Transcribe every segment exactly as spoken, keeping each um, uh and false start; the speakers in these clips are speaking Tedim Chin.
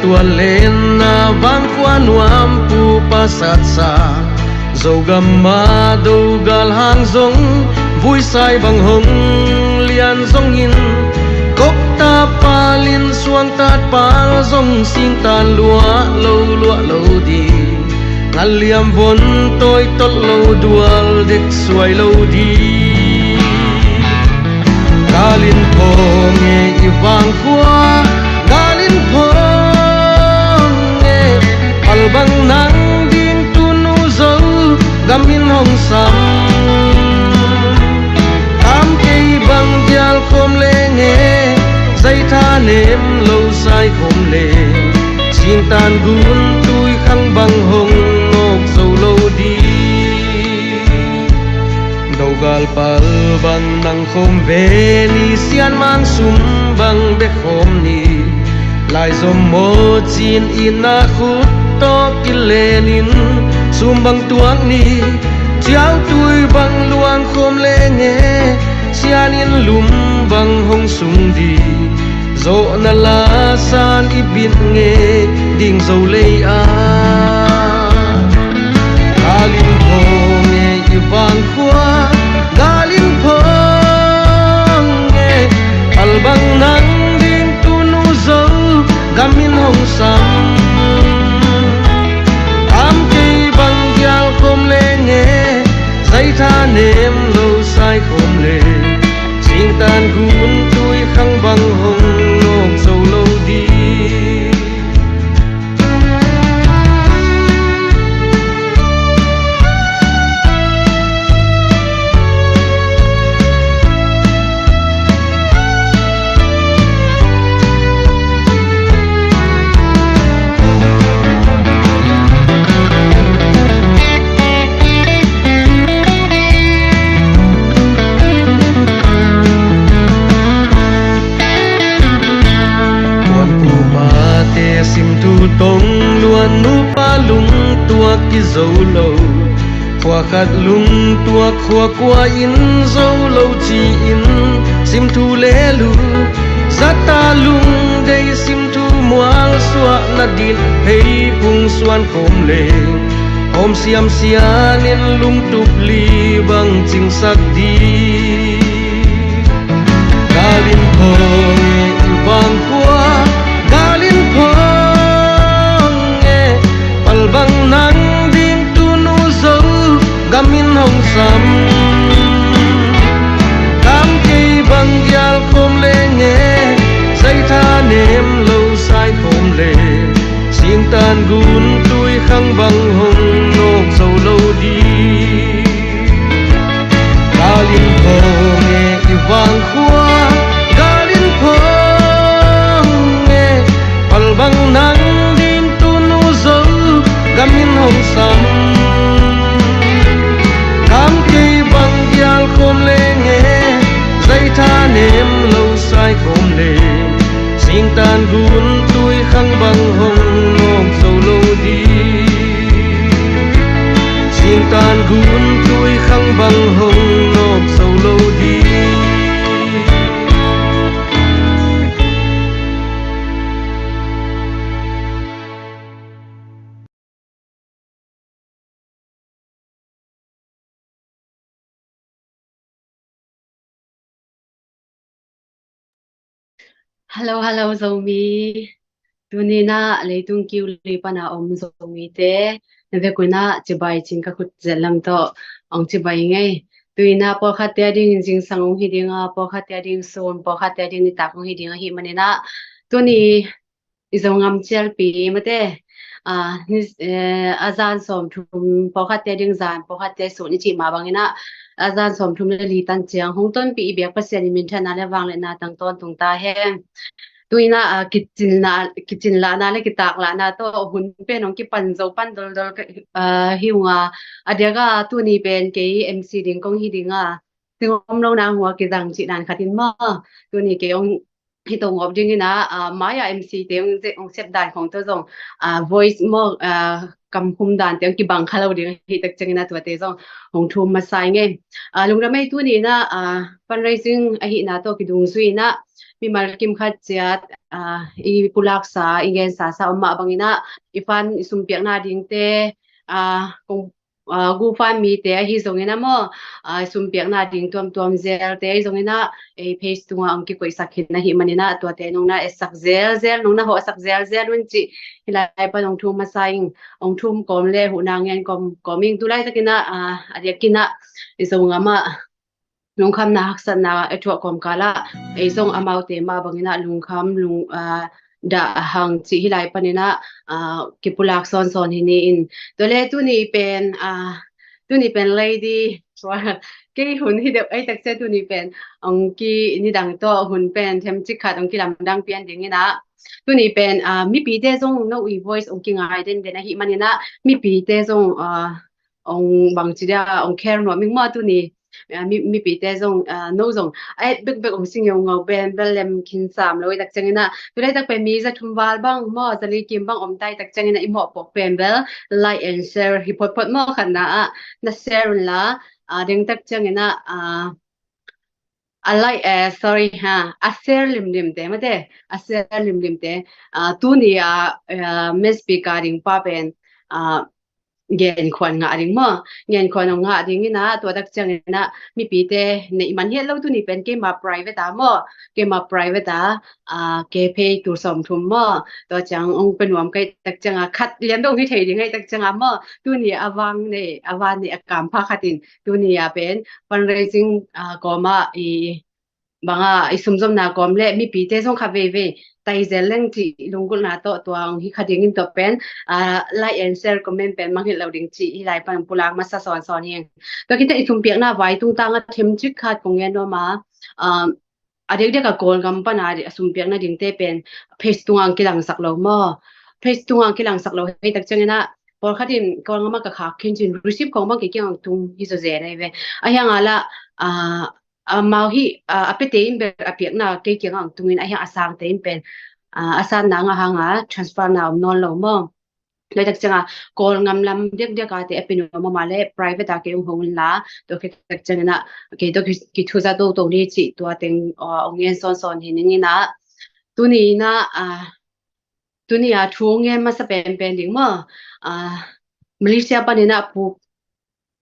Tua lenna vangkhua nuam pu pasatsa, Zogam ah dogal hang zong vuisai bang hong lian zongin, kop ta palin suang tat pal zong singtan luah lo luah lo ding. Ngalliam von tawi tolh lo dual dek suai lo ding. Galin phawng e i vangkhua, galin phawng e. Palbang nang ding tunu zo gamin hong sam. Kam kei bang dial khawm leng e, zaitha nem lo sai khawm leng, singtan gun tui khang bang hong nawk zo lo ding. Dogal pal bang nang khawm ve ni, sianmang sum bang bek khawm ni. Laizom maw cin ina khut tawh kilenin sum bang tuak ni. Ciautui bang luang khawm leng e, sianin lum bang hong sung di. Zawhna la san i bit ngei ding zo lei a. Galin phawng e i vangkhua, galin phawng e. Palbang nang ding tunu zo gamin hong sam. Kam kei bang dial khawm leng e, zaitha nem lo sai khawm leng, singtan gun tui khang bang hong nawk zo lo ding. Tuan pumate simthu tong luan, nupa lungtuak kizo lo. Khua khat lungtuak khua kua in zo lo ci-in simthu lelu. Zata lungdei simthu mual suah nadin hei pung suan khawm leng, hawm siamsianin lungtup li bang cingsak di. Galin phawng e i vangkhua, galin phawng e. Palbang nang ding tunu zo gamin hong sam. Kam kei bang dial khawm leng e, zaitha nem lo sai khawm leng, singtan gun tui khang bang hong nawk zo lo ding. Galin phawng e i vangkhua, galin phawng e. Palbang nang ding tunu zo gamin hong sam. Kam kei bang dial khawm leng e, zaitha nem lo sai khawm leng, singtan gun tui khang bang hong nawk zo lo ding. Singtan gun tui khang bang hong nawk zo lo ding. Hello, hello, Zomi. Tuni na leitung kiu li pana om Zomite, na vekuna cibai cin ka khut zetlam tawh ong cibai ngei. Tuni na pawlkhatte a dingin zingsang ong hi dinga, pawlkhatte a ding sun, pawlkhatte a ding nitak ong hi dinga hi manina. Tuni i Zongam cialpi mate, a, ni, eh, a zan sawmthum, pawlkhatte ding zan, pawlkhatte sun i cih mah bangina, a zan sawmthum le li tan ciang hong tonpih i biak Pasian i minthanna le vangliatna tang tawntung ta hen. Tuina, a, kicinna, kicinlahna le kitaklahna tawh hun pen hong kipan zo pan doldol ka, a, hi unga, a diaka tuni pen kei M C ding kong hi dinga, singom lo nang hua kizang cih dan khatin maw, tuni kei hong hi to ngawp dingin ah, ah, mai-ah M C te hong, hong sep dan khong tawh zong, ah, voice maw, ah, kam khum dante hong kibang kha lo ding ahih tak ciangin ah tuate zong hong thum masa ing e. Ah, lungdam ei, tuni in ah, ah, fundraising ahihna tawh kidungzui in ah mimal kim khat ciat, ah, i pulaksa, i gensa sa om mah bangin ah i fund, i sumpiakna dingte, ah, kong ah, GoFundMe te ahi zongin ah maw, ah, sumpiakna ding tuamtuam zelte ahi zongin ah, ei page tungah hong kikoihsak khin ahih manin ah tuate nong na etsak zelzel, nong na hawhsak zelzel un cih hih lai pan hong thum masa ing. Hong thum kawm le huhna ngen kawm, kawm ing. Tu laitakin ah, ah, a diakin ah i Zogam ah lungkhamna haksatna a thuak kawmkal ah ei zong amaute mah bangin ah lungkham, lung, ah, dah hang cih hih lai panin ah, ah, kipulak sawnsawn hi ni in. Tua le tuni pen, ah, tuni pen lady, kei hun hi deuh ahih tak ciang tuni pen hong ki, nidang tawh hun pen themcik khat hong kilamdang pian dingin ah, tuni pen, ah, mipite zong no i voice hong kingai denden ahih manin ah mipite zong, ah, hong bangci dia, hong care nuam ing maw tuni. Ah, mi, mipite zong, ah, no zong a et bekbek hong si ngeungau pen bel lem khin sam lo ahih tak ciangin ah, tu laitak pen mi za thum val bang maw, za li kim bang om ta ahih tak ciangin ah i mawhpuak pen bel like and share hi photphot maw. Khatna ah na share unla, ah, deng tak ciangin ah, ah, a like, eh, sorry ha, a share limlimte mate, a share limlimte, ah, tuni a, ah, main speaker ding pa pen, ah, Gen Khuan ngah ding maw? Gen Khuan hong ngah dingin ah, tua tak ciangin ah mipite neih man hiat lo, tuni pen keima private ah maw? Keima private ah, ah, ke pay tul sawmthum maw? Tua ciang hong pia nuam ka hih tak ciang ah khat lian dong hi thei ding ahih tak ciang ah maw? Tuni a vang nei, a van nei a kampha khat in tuni a pen fundraising, ah, kawm ah i bang ah i sumzomna kawm le mipite zong kha veivei tai zel leng cih lunggulhna tawh tua hong hi kha dingin tua pen, ah, like and share comment pen mangngilh lo ding cih hih lai pan pulak masa sawnsawn hi ing. Tua khit teh i sumpiakna vai tungtang ah themcik khat kong gen nuam a, ah, a diakdiak a Kawlgam pan a sumpiakna dingte pen page tungah kilangsak lo maw? Page tungah kilangsak lo ahih tak ciangin ah pawlkhat in Kawlgam ah ka khak khin cin receipt khong bang kei kiang hong tung hi zawzen ahi ve. Ahi hang a lah, ah, amau hih, ah, a piate in bel a piakna kei kiangah hong tungin, ahi hang a sangte in pen, ah, a sanna ngah hang a transfer na om nawn lo maw? Tua tak ciangah Kawlgam lam diakdiak a te a pia nuam om a leh private a kei hong hong unla, tua khit tak ciangin ah kei tawh ki, kithuza toto ni cih tua teng, ah, hong ngen sawnsawn hi ning in ah, tuni in ah, ah, tuni a thu hong ngen masa penpen ding maw? Ah, Malaysia panin ah pu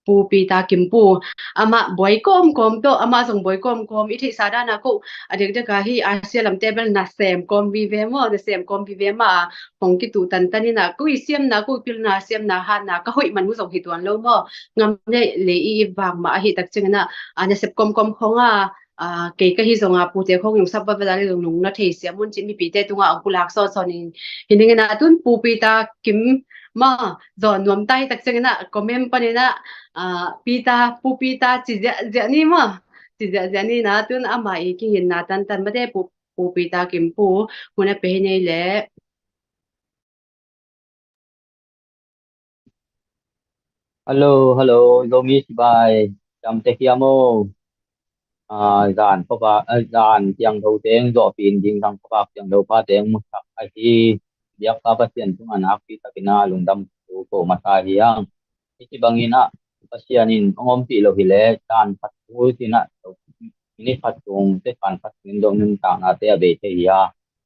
Pu Peter Kim Pu, amah buai kawmkawm tawh, amah zong buai kawmkawm, i theihsa dan a ko, a diakdiak a hih Asia lamte bel nasem kawm vive maw, nasem kawm vive mah a hong kituh tantan in ah, ko i siamna, ko i pilna, siamna, hatna ka hoih man uh zong hi tuan lo maw? Ngam le lei i ip vang mah ahih tak ciangin ah, a, nasep kawmkawm khong a, a, kei ka hi zong a, pute khong zong sap vat vat a le zong nung na thei siam un cih mipite tungah hong pulak sawnsawn in, hi ning in ah, tun Pu Peter Kim maw, zawn nuam ta hi tak ciangin ah comment panin ah, ah, Peter, Pu Peter ci ziahziah ni maw, ci ziahziah ni in ah, tun amah i kingitna tantan mate, Pu, Pu Peter Kim Pu, hun a pia hi nei leh. Hello, hello, Zomi sibai, ciamteh hiam aw? Ah, zan khuavak, ah, zan siangtho teng zawhpih in, zingsang khuavak siangtho pa teng musak ahi biakpa Pasian tungah nakpi takin ah lungdam thu ko masa hi hang. Hih bangin ah Pasian in hong ompih lo hi leh zan khat thu sin ah minute khat sung, second khat sung in zong nuntaknate a bei thei hi a,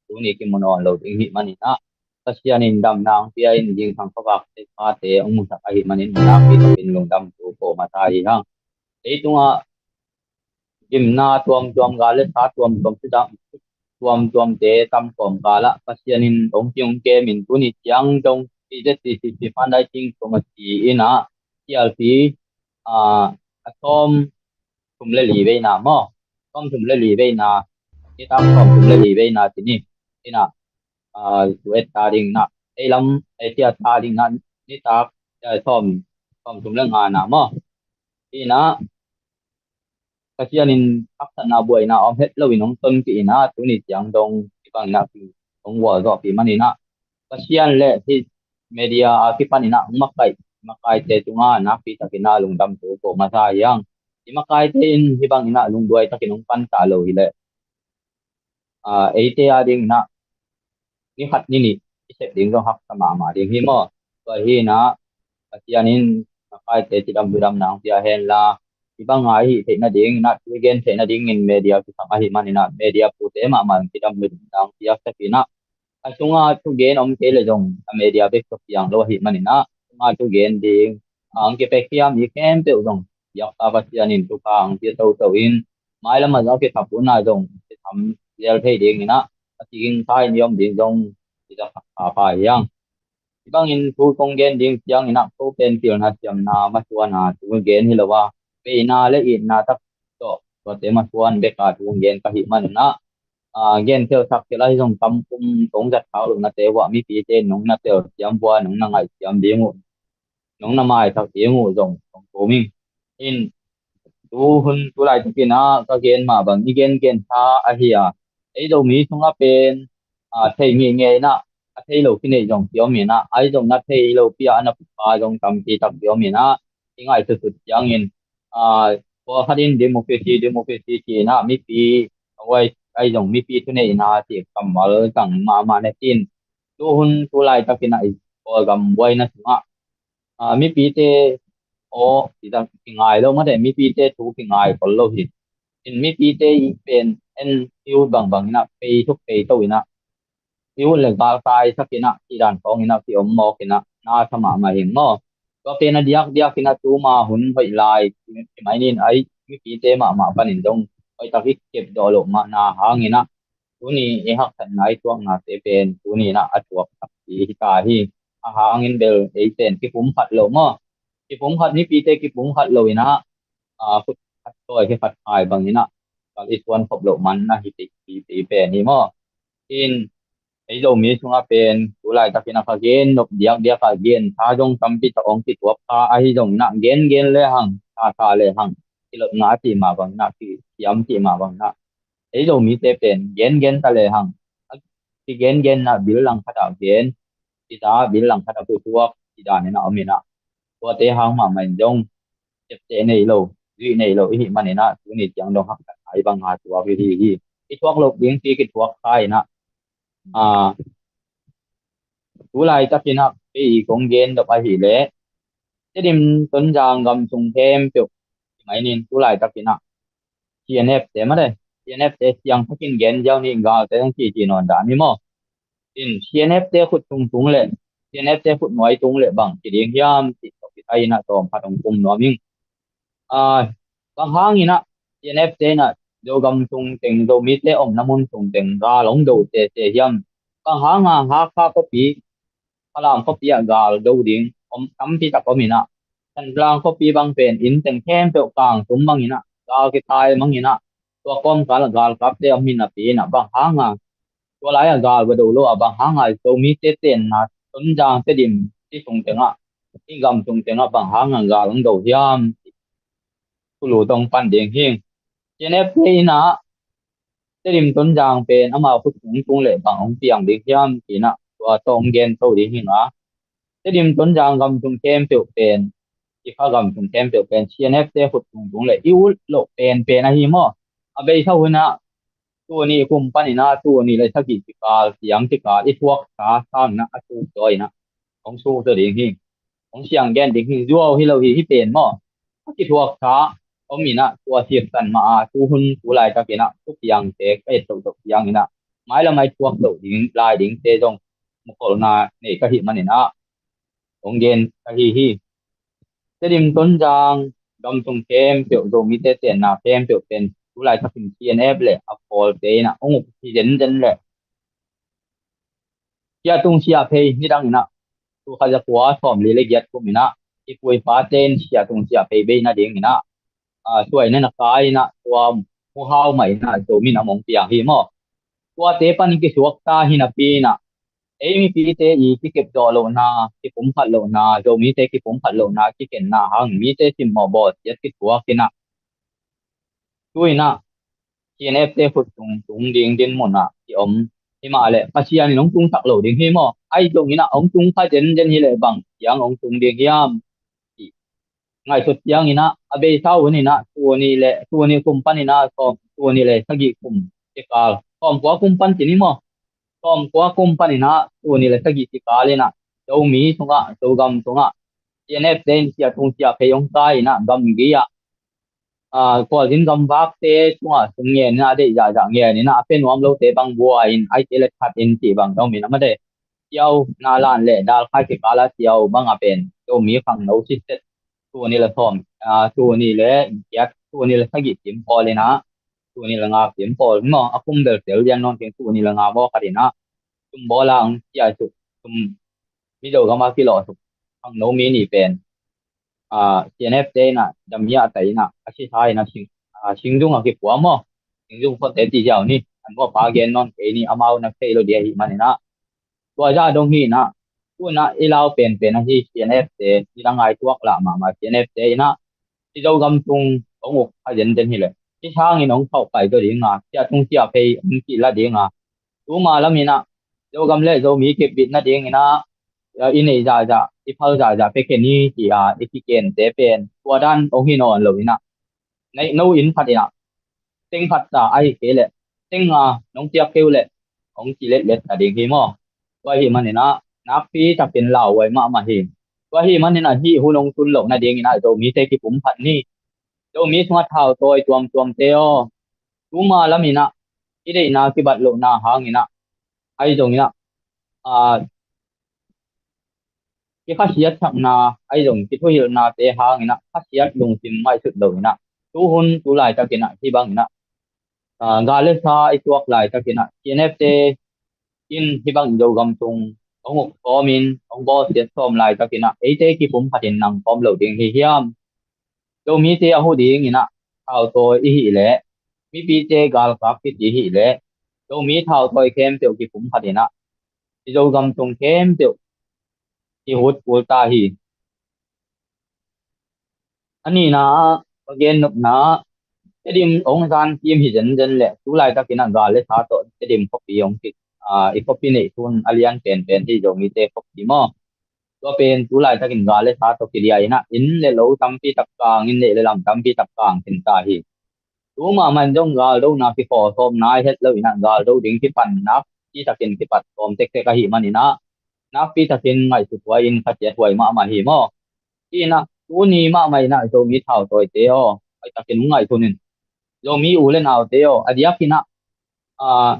tuni kimu nawn lo ding hih manin ah Pasian in damna hong pia in, zingsang khuavak te pate hong musak ahih manin nakpi takin lungdam thu ko masa hi hang. Leitungah gimna tuamtuam gal le sa tuamtuam, sudang tuamtuamte tam kawmkal ah Pasian in hong ki hong kem in, tuni ciang dong P Z C C C fundraising committee in ah C R P, ah, a sawm thum le li veina maw, sawm thum le li veina, nitak sawm thum le li veina ci ni. In ah, ah, U S ta ding in ah, ei lam Asia ta ding in ah, nitak, eh, sawm, sawm thum le nga na maw. In ah, Pasian in haksatna buaina om het lo in hong ton kik in ah, tuni ciang dong hih bangin ah hong gualzawhpih manin ah, Pasian le hih media a kipanin ah hong makaih makaite tungah nakpi takin ah lungdam thu ko masa hi hang. I makaite in hih bangin ah lungduai takin hong panta lo hi leh eite a dingin ah ni khat ni nih i sep ding zong haksa mahmah ding hi maw? Tua hi in ah Pasian in na kaite cidam ludam nang pia hen la, i banga i hih theih nadingin ah thu i gen theih nadingin media kisam ahih manin ah media pute mahmah cidam ludam nang piaksak in ah a sunga thugen om kei le zong a media bek tawh piang lo ahih manin ah a sunga thugen ding ang kipek hiam i khempeuh zong biakpa Pasian in thupha ang pia toto in mailam a zong a kithap hun a zong kitham zel thei dingin ah a kiging kha in i om ding zong i zak pha pha hi ang. Hih bangin thu kong gen ding ciangin ah ko pen pilna siamna masuana thu gen hi lo a, veina le itna tak tawh tuate masuan beka thu gen ka hih manin ah gen theusak thel ahi zong kam kum kong zat khak lohnate uh ah mipite nong na tel siam bua nong na ngaih siam ding uh nong na maisak ding uh zong kong tum ing. In tu hun tu laitakin ah ka gen mah bang i gen gen tha ahi a, ei Zomi sungah pen thei ngei ngei in ah a thei lo kinei zong kiom in ah ahi zong na thei lo pia a na pupa zong tampi tak kiom in ah i ngaihsut sut ciangin pawlkhat in democracy democracy ci in ah mipi ahi zong mipi thuneihna ci kammal tang mahmah na tin tu hun tu laitakin ah i Kawlgam buaina sungah mipite aw i ngai lo mate mipite thu kingai kol lo hi. In mipite i pen en i ut bangbang in ah pei thuk pei to in ah i ut le galkaisak in ah i dan kawng in ah kiom mawk in ah na sa mahmah hi maw? Tua pen a diakdiak in ah tuma hun hoih lai i mai nin ai mipite mahmah panin zong hoih tak i kep dawh loh mahna hangin ah tuni i haksatna i tuaknate pen tuni in ah a tuak takpi hi ta hi. A hangin bel ei pen kipumkhat lo maw? Kipumkhat mipite kipumkhat lo in ah khut khat tawi khat hai bang in ah kal i suan khop loh man na hi ti pen hi maw? In ei Zomi sungah pen tu laitakin ah ka gen nop diakdiak ah gen tha zong tampi tak ong kituak kha ahi zong in ah gen gen le hang tha tha le hang kilot nga ti mah bang in ah kisiam ti mah bang in ah ei Zomite pen gen gen ta le hang kigen gen in ah bil langkhat ah gen i ta bil langkhat ah kutuak i dan in ah om in ah tuate hang mahmah in zong ciapteh nei lo zuih nei lo i hih manin ah tuni ciang dong haksatna i banga tuak i hi hi. I tuak loh ding pi kituak kha in ah tu laitakin ah kei i kong gen dop ahih leh Tedim Tonzang gam sung khempeuh i mai nin tu laitakin ah CNF te mate CNF te siang takin gen ziau ni galte zong cici nawn dan hi maw? In CNF te khut tung tung le CNF te khut nuai tung le bang kiding hiam ti tawh kitai in ah tawm khat hong kum nuam ing. Bang hangin ah CNF te in ah Zogam sung teng Zomite omna mun sung teng gal hong do tete hiam? Bang hanga Hakha khuapi Falam khuapi ah gal do ding om tampi tak om in ah Thantlang khuapi bang pen inn teng khempeuh kang tum bang in ah gal kitai mang in ah tua kawmkal ah galkapte om hi napi in ah bang hanga tua lai-ah gal va do lo ah bang hanga Zomite tenna Tonzang Tedim i sung tengah i gam sung tengah bang hanga gal hong do hiam? Thulu tong pan ding hi. CNF te in ah Tedim Tonzang pen amau khut tung tung le bang hong piang ding hiam ti in ah tua tawh hong gen to ding hi nga. Tedim Tonzang gam sung khempeuh pen i kha gam sung khempeuh pen CNF te khut tung tung le i ut loh pen pen ahi maw? A beisa hun ah tuni kum pan in ah tuni le sagih kikal siang kikal i thuak sa sang in ah a suk zaw in ah hong suk zaw ding hi. Hong siang gen ding hi zuau hi lo hi hi pen maw? A kithuak sa om in ah tua siatsan mah a tu hun tu laitakin ah tu piangte ka et tohtoh piang in ah mailam ai thuak toh ding lai dingte zong mukolna nei ka hih manin ah hong gen ka hi hi. Tedim Tonzang gam sung khempeuh Zomite tenna khempeuh pen tu laitakin CNF le a pawlte in ah hong uk hi zenzen le Sia Tung Sia Phei nidang in ah tul khat za kua sawmli le giat kum in ah i pu i pate in Sia Tung Sia Phei bei nading in ah suaina na kai in ah tua muhau mah in ah Zomi Nam hong piang hi maw? Tuate pan kisuak ta hi napi in ah ei mipite i kikep zawh lohna kipumkhat lohna Zomite kipumkhat lohna kikenna hang mite simmawh bawlsiat kituak in ah tu in ah CNF te khut tung tung ding dinmun ah i om hi mah leh Pasian in hong tungsak lo ding hi maw? Ahi zongin ah hong tung kha zenzen hi leh bang ciang hong tung ding hiam? Ngaihsut ciangin ah a beisa hun in ah tuni le tuni kum pan in ah sawm tuni le sagih kum kikal sawmkua kum pan ci ni maw. Sawmkua kum panin ah tul nih le sagih ci kal in ah Zomi sungah, Zogam sungah C N F te in sia tung sia phei hong kai in ah gamgi ah, ah, khualzin gamvakte sungah sum ngen in ah, a deih zahzah ngen in ah, a pia nuam lote bang buai in, aite le that in cih bang dong in ah mate. Siau, nalan le dalkhai kikal ah siau bang a pen Zomi khangno siset tul nih le sawm, ah, tul nih le giat, tul nih le sagih kim pawl in ah, tul nih le nga kim pawl maw, a kum bel tel lian nawn keng tul nih le nga maw khat in ah sum bawl a hong sia suk, sum Mizo gam a kilawh suk khangno mi nih pen, ah, C N F te in ah dam i ah tai in ah a sisa in ah sing, ah, singzung a kipua maw. Singzung khonte ci ziau ni, an vua pa gen nawn kei ni, amau na thei lo ding ahih manin ah. Tua zah dong hi in ah, tu in ah i lau penpen ahi C N F te, i dang a i tuak lah mahmah C N F te in ah, i Zogam tung hong uk kha zenzen hi leh, i sangin hong khauh pai zaw ding a, sia tung sia phei hong kihla ding a, tuma lam in ah Zogam le Zomi kipbit nading in ah, i neih zahzah, i phal zahzah pia kei ni ci a i kikente pen tua dan hong hi nawn lo in ah, neih no in khat in ah, teng khat ta ahih kei leh, teng a nong piak kei uh leh hong ci letlet ta ding hi maw. Tua ahih manin ah nakpi takin lauhuai mahmah hi. Tua ahih manin ah hih hun hong tun loh nading in ah Zomite kipumpat ni. Zomi sungah thautawi tuamtuamte aw, tuma lam in ah i deihna kibat lohna hangin ah, ahi zongin ah, ah, kikhasiat sakna, ahi zong kithuhilhnate hangin ah khasiat lungsim ngaihsut lo in ah, tu hun tu laitakin ah hih bangin ah, ah, gal le sa i tuak laitakin ah C N F te in hih bang Zogam tung hong uk kawmin, hong bawlsiat sawm laitakin ah eite kipumpat in nang kawm lo ding hi hiam? Zomite a hu ding in ah thautawi i hih leh, mipite galkap kiti hih leh, Zomi thautawi khempeuh kipumpat in ah i Zogam tung khempeuh i hut kul ta hi. A nihna ah, ka gen nopna ah, Tedim hong zan kim hi zenzen leh tu laitakin ah gal le sa tawh Tedim khuapi hong kik, ah, i khuapi neih thu in a lian penpen hi, Zomite khuapi maw. Tua pen tu laitakin gal le sa tawh kilia in ah inn le lo tampi tak kang, inn le lam tampi tak kang khin ta hi. Tuma man zong galdona kikhawlsawm nai het lo in ah galdo ding kipan nakpi takin kipat sawm tektek ahih manin ah nakpi takin ngaihsut huai in khasiat huai mahmah hi maw. Hi in ah tuni mahmah in ah Zomi thautawite aw, huai takin hong ngaihsun in. Zomi u le naute aw, a diakin ah, ah,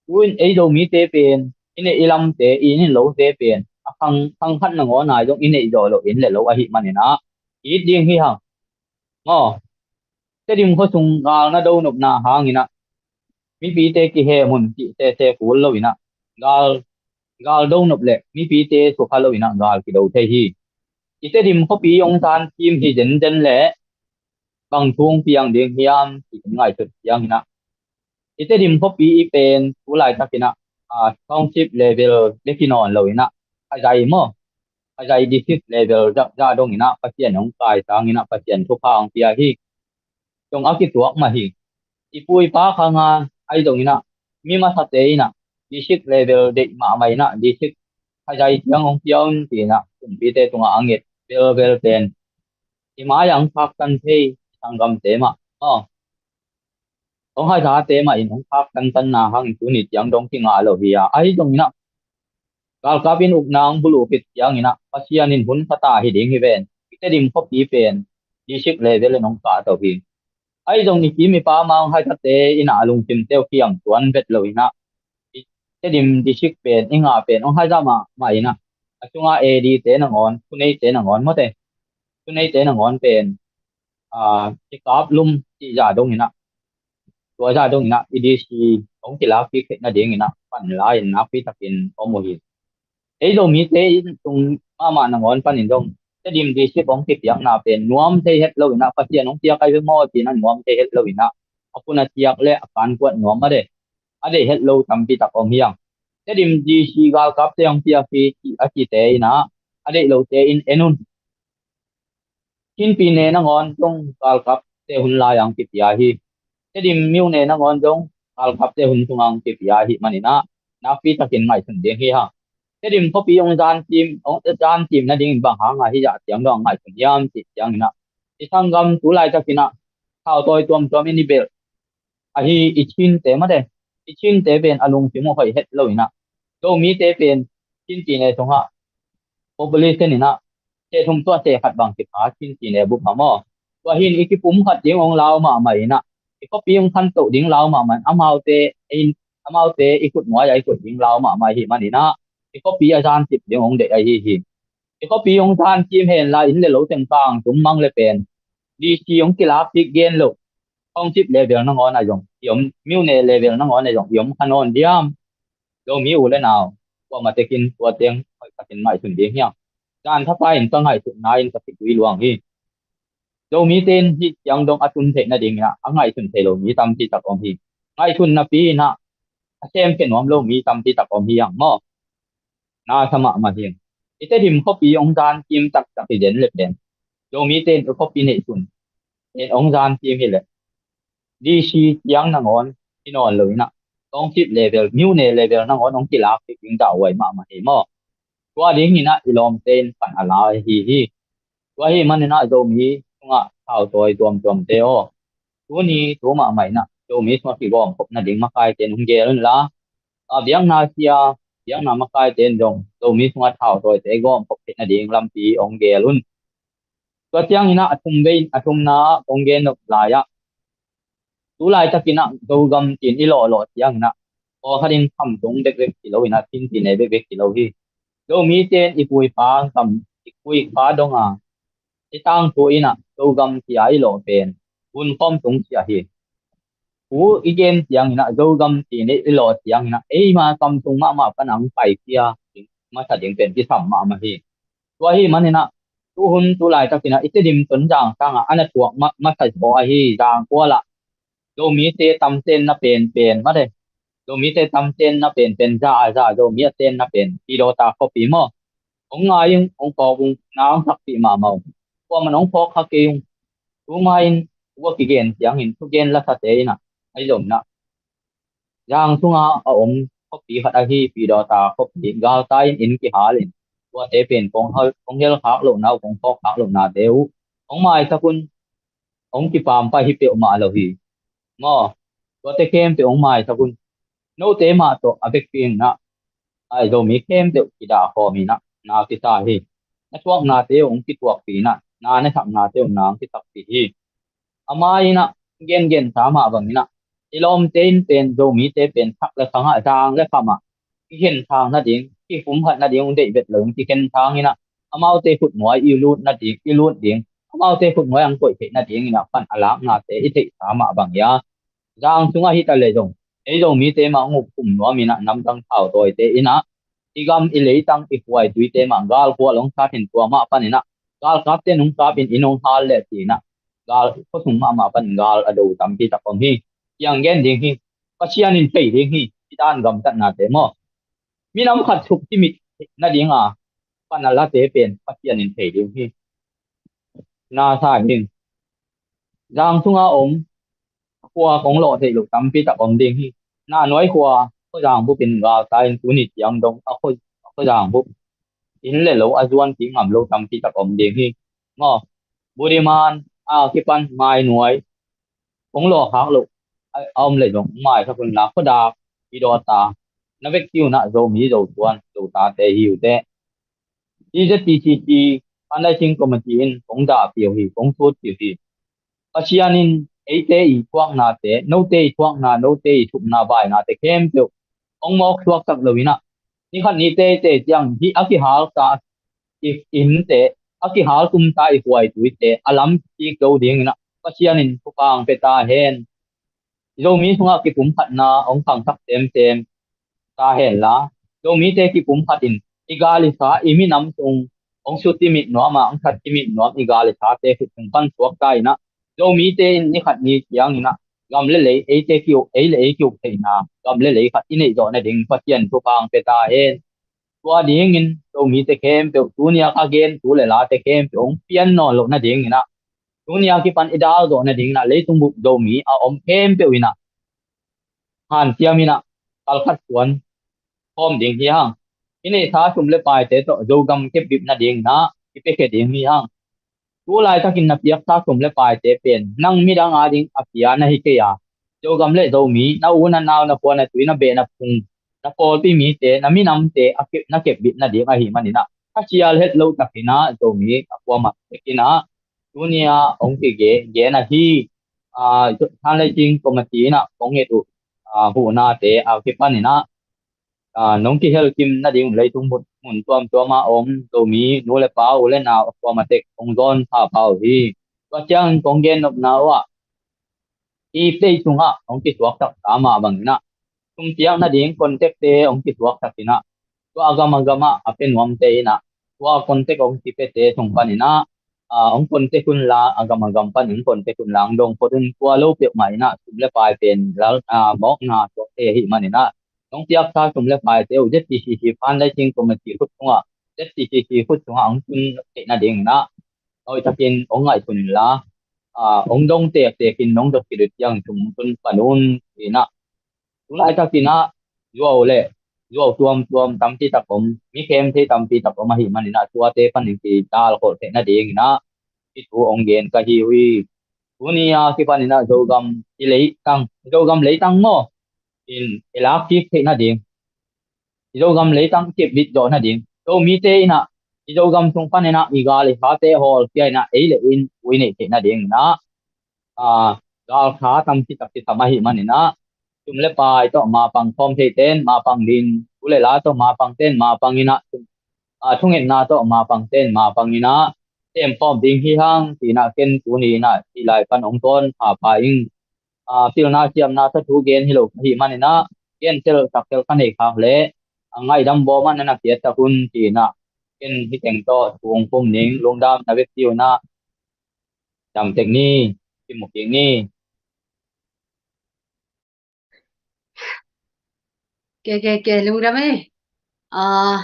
tu in ei Zomite pen i neih i lamte, i inn i lote pen a khang, khang khat nangawn ah zong i neih zawh loh inn le lo ahih manin ah it ding hi hang. Maw, Tedim khuasung gal na do nopna hangin ah mipite kihem hun cih sese kul lo in ah gal, gal do nop leh mipite sukha lo in ah gal kido thei hi. I Tedim khuapi hong zan kim hi zenzen leh bang thu hong piang ding hiam cih ngaihsut ciangin ah, i Tedim khuapi i pen tu laitakin ah, ah, township level bek hi nawn lo in ah, Hazai maw, Hazai district level zah, zah dong in ah Pasian hong kaisang in ah Pasian thupha hong pia hi. Zong a kituak mah hi. I pu i pa khang a, ahi zongin ah mi masate in ah district level deih mahmah in ah district Hazai ciang hong pia un ci in ah kumpite tungah a nget velvel pen i mai ah hong khaktan thei, i sanggamte mah, aw, hong Hazate mah in hong khaktantanna hangin tuni ciang dong kingah lo hi a, ahi zongin ah galkap in ukna hong buluh khit ciangin ah Pasian in hun sa ta hi ding hi ven. I Tedim khuapi pen district level in hong kah to hi. Ahi zong i kim i pam a hong Hazate in ah a lungsimte uh kiam tuan vet lo in ah, i Tedim district pen i ngah pen hong Haza mahmah in ah, a sungah A D te nangawn, thuneite nangawn mawte, thuneite nangawn pen, ah, kikap lum cih zah dong in ah, tua zah dong in ah i D C hong kilak kik theih nading in ah pan la in nakpi takin om uh hi. Ei Zomite in tung mahmah nangawn panin zong Tedim district hong kipiakna pen nuam thei het lo in ah, Pasian hong piak ahi ve maw ci in ah nuam thei het lo in ah, a kun a ciak le a kankuat nuam a de, a deih het lo tampi tak om hi hang. Tedim D C galkapte hong piak hi ci a cite in ah, a deih lote in en un. Chinpi ne nangawn zong galkapte hun lai-ah hong kipia hi. Tedim myo ne nangawn zong galkapte hun sungah hong kipia ahih manin ah nakpi takin ngaihsun ding hi hang. Tedim khuapi hong zan kim, hong zan kim nadingin bang hang a hih zah ciang dong ngaihsun hiam cih ciangin ah, i sanggam tu laitakin ah thautawi tuamtuam in i belh ahi i Chinte mate, i Chinte pen a lungsim uh hoih het lo inah, Zomite pen Chin tine sungah population inah seh thum tuah seh khat bang kipha Chin tine bup a maw. Tua hin i kipum khat ding hong lau mahmah inah, i khuapi hong khantoh ding lau mahmah in, amaute, amaute i khut nuai-ah i koih ding lau mahmah ahih man inah, i khuapi a zan cip ding hong deih ahi hi. I khuapi hong zan cim hen la, inn le lo teng kang tum mang le pen D C hong kilak kik gen lo, township level nangawn a zong i om, myone level nangawn a zong i om kha nawn diam? Zomi u le nau, kuamah tekin tua teng hoih takin ngaihsun ding hiam? Zan thapa in ka ngaihsutna in ka kitui luang hi. Zomite in hih ciang dong a tun theih nading inah a ngaihsun thei lo mi tampi tak om hi. Ngaihsun napi inah a semkhia nuam lo mi tampi tak om hi hang maw. Na sa mahmah hi. I Tedim khuapi hong zan kim taktak hi den le pen, Zomite in i khuapi neihsun in hong zan kim hi leh, D C ciang nangawn hi nawn lo inah, township level, myone level nangawn hong kilak kik ding dahhuai mahmah hi maw. Tua ding inah i lawmte in pan a la hi hi. Tua hi man inah Zomi sungah thautawi tuamtuamte aw, tuni tu mahmah inah Zomi sungah kigawmkhop nading makaite in hong gel un la, a biakna sia, biakna makaite in dong Zomi sungah thautawite gawmkhop theih nading lampi hong gel un. Tua ciang inah a thum vei, a thumna hong gen nop lai-ah, tu laitakin ah Zogam tiin i lawhlawh ciangin ah, pawlkhat in Khamtung bekbek hi lo inah, Chin tine bekbek hi lo hi. Zomite in i puipa gam, i puipa dong a, i tangthu inah Zogam tia i lawh pen Vunkhawm tung sia hi. Thu i gen ciangin ah, Zogam tiin i lawh ciangin ah, eima Khamtung mahmah pan ang paikhia masa ding pen kisam mahmah hi. Tua hi man inah, tu hun tu laitakin ah i Tedim Tonzang sangah a na thuak ma-, masa zaw ahi Zangkual ah Zomite tamten na penpen mate, Zomite tamten na penpen, za a za Zomi a ten na pen Pidawta khuapi maw. Hong ngai ung, hong phawk ung, na hong sakpih mahmah ung. Kuaman hong phawk kha kei ung. Tuma in ua kigen ciangin thugen lasate inah, ahi zong inah, Zang sunga a om khuapi khat ahi Pidawta khuapi galtai in inn kihal in, tuate pen kong hel, kong hel khak lohna uh, kong phawk khak lohnate uh hong maisak un. Hong kipampai hi peuhmah lo hi maw. Tuate khempeuh hong maisak un. Note mah tawh a vekpi inah, ai Zomi khempeuh kidah khawm inah na kisa hi. Na thuaknate uh hong kituakpih inah, na na saknate uh na hong kisakpih hi. A mai inah gengen sa mah bang inah, i lawmte in pen, Zomite pen sak le khangah, zang le khamah kikhen thang nading, kipumkhat nading hong deih vet lo in kikhen thang inah, amaute khutnuai i lut nading, i lut ding, amaute khutnuai ang koih theih nading inah pan a laknate i theihsa mah bang hi a. Zang sungah hi ta le zong, ei Zomite mah hong upkhum nuam inah, namdang thautawite inah, i gam i leitang i khuaituite mah galkhual hong sat in, tua mah pan inah galkapte in hong kap in, inn hong hal leh ci inah, gal khuasung mahmah pan gal a do tampi tak om hi. Ciang gen ding hi. Pasian in thei ding hi. Hih dan gamtatnate maw, minam khat suk timit nading a pan a late pen Pasian in thei ding hi. Na sa ding. Zang sunga om khua kong lawh theih loh tampi tak om ding hi. Na nuai khua, Khuazang bup in galtai in tuni ciang dong a Khua, Khuazang bup inn le lo a zuan kik ngam lo tampi tak om ding hi. Maw, Budiman a kipan mai nuai kong lawh khak loh a, a om le zong maisak un la, Khuadak, Pidawta, na vekpi unah Zomi, Zotuan, Zotate hi uh teh. I Z P C C Fundraising Committee in kong dahpih uh hi, kong sutpih uh hi. Pasian in eite i thuaknate, note i thuakna, note i thupna, bainate khempeuh hong mawk suaksak lo inah, ni khat ni teitei ciang hih a kihalsa i innte, a kihal tumsa i khuaituite a lam kik zo ding inah Pasian in thupha hong pia ta hen. Zomi sungah kipumkhatna hong khangsak semsem ta hen la, Zomite kipumkhat in i gal i sa, i minam sung hong su timit nuam a, hong that timit nuam i gal i sate khut sung pan suak ta inah, Zomite in ni khat ni ciang inah gam le lei, eite ki-uk, ei le ei ki-uk theihna gam le lei khat i neih zawh nading Pasian thupha hong pia ta hen. Tua dingin Zomite khempeuh, tuni a ka gen thu le late khempeuh hong pian nawn loh nading inah, tuni a kipan i dal zawh nading inah, leitung bup Zomi a om khempeuh inah hanciam inah kalkhat suan khawm ding hi hang. I neihsa sum le paite tawh Zogam kepbip nading inah i piakhia ding hi hang. Tu laitakin na piaksa sum le paite pen nang midang ading a pia na hi kei a, Zogam le Zomi, na u na nau, na khua na tui, na beh na phung, na pawlpi mite, na minamte a kep, na kepbit nading ahih manin ah, a sial het lo takin ah Zomi a kuamah tekin ah tuni-a hong kige, gen ahi. Aa, Hanlaiting Committee in ah hong nget uh, aa, huhnate a kipanin ah, aa, nong kihelkim nading leitung mun, mun tuamtuam ah om Zomi nu le pa, u le nau a kuamah tek hong zawn phapha uh hi. Tua ciangin kong gen nopna uh ah, i page sungah hong kisuaksak ta mah bangin ah, sum piak nading contact-te hong kisuaksak in ah, tua a gam a gam ah a pia nuamte in ah, tua contact hong kipiate sung panin ah, aa, hong contact un la, a gam a gam panin hong contact un la, hong dong phot un. Tua lo peuhmah in ah sum le pai pen lal, aa, mawkna tuakte ahih manin ah, nong piaksa sum le paite uh Z C C C, Hanlaiting Committee khut sungah, Z C C C khut sungah hong tun theih nadingin ah, hoih takin hong ngaihsun inla, aa, hong dong tektekin nong dot khit uh ciang sum tun pan un, ci-in ah, tu laitakin ah zuau le zuau tuamtuam tampi tak om, mi khem thei tampi tak om ahih manin ah, tuate panin kidal khol theih nadingin ah hih thu hong gen ka hi uh hi. Tuni-a kipanin ah Zogam i leitang, Zogam leitang maw, in i lak kik theih nading, i Zogam leitang kepbit zawh nading, Zomite in ah i Zogam sung panin ah i gal i khate hawlkhia in ah, ei le in ui neih theih nadingin ah, aa, galkha tampi tak kisam ahih manin ah, sum le pai tawh mapang khawm theite'n mapang ding, u le la tawh mapangte'n mapang in ah, aa, thungetna tawh mapangte'n mapang in ah, sem khawm ding hi hang, ci-in ah ken tuni in ah hih lai pan hong zawn phapha ing. Aa, pilna siamna tawh thu gen hi lo ka hih manin ah, gen tel tak tel ka neih khak leh, a ngaihdam bawm ah na na piaksak un, ci-in ah ken hih teng tawh thu hong pom ning. Lungdam, na vekpi un ah dam tek ni, kimu kik ni. Ke, ke, ke, lungdam e. Ah,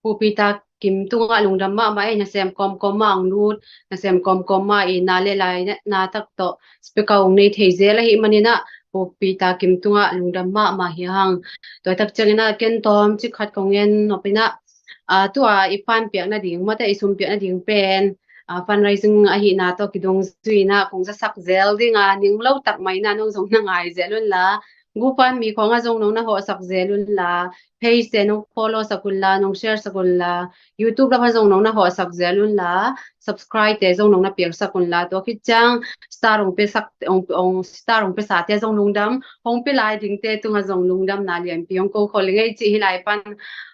Pu Peter Kim tungah lungdam mahmah e, nasem kawmkawm ah hong lut, nasem kawmkawm ah i na le lai na, na tak tawh speaker hong nei thei zel ahih manin ah, Pu Peter Kim tungah lungdam mahmah hi hang. Tua tak ciangin ah ken tawmcik khat kong gen nop in ah, aa, tua i fund piak nading, mate, i sum piak nading pen, aa, fundraising ahihna tawh kidong zui in ah kong zasak zel ding a, ning lo tak mah in ah nong zong na ngai zel un la, GoFundMe khawng ah zong nong na hawhsak zel un la, page te nong follow sak un la, nong share sak un la, YouTube lam ah zong nong na hawhsak zel un la, subscribe te zong nong na piaksak un la, tua khit ciang star hong piasak, hong, hong, star hong piasate zong lungdam, hong pia lai dingte tungah zong lungdamna lianpi hong ko khol ing ei, cih hih lai pan,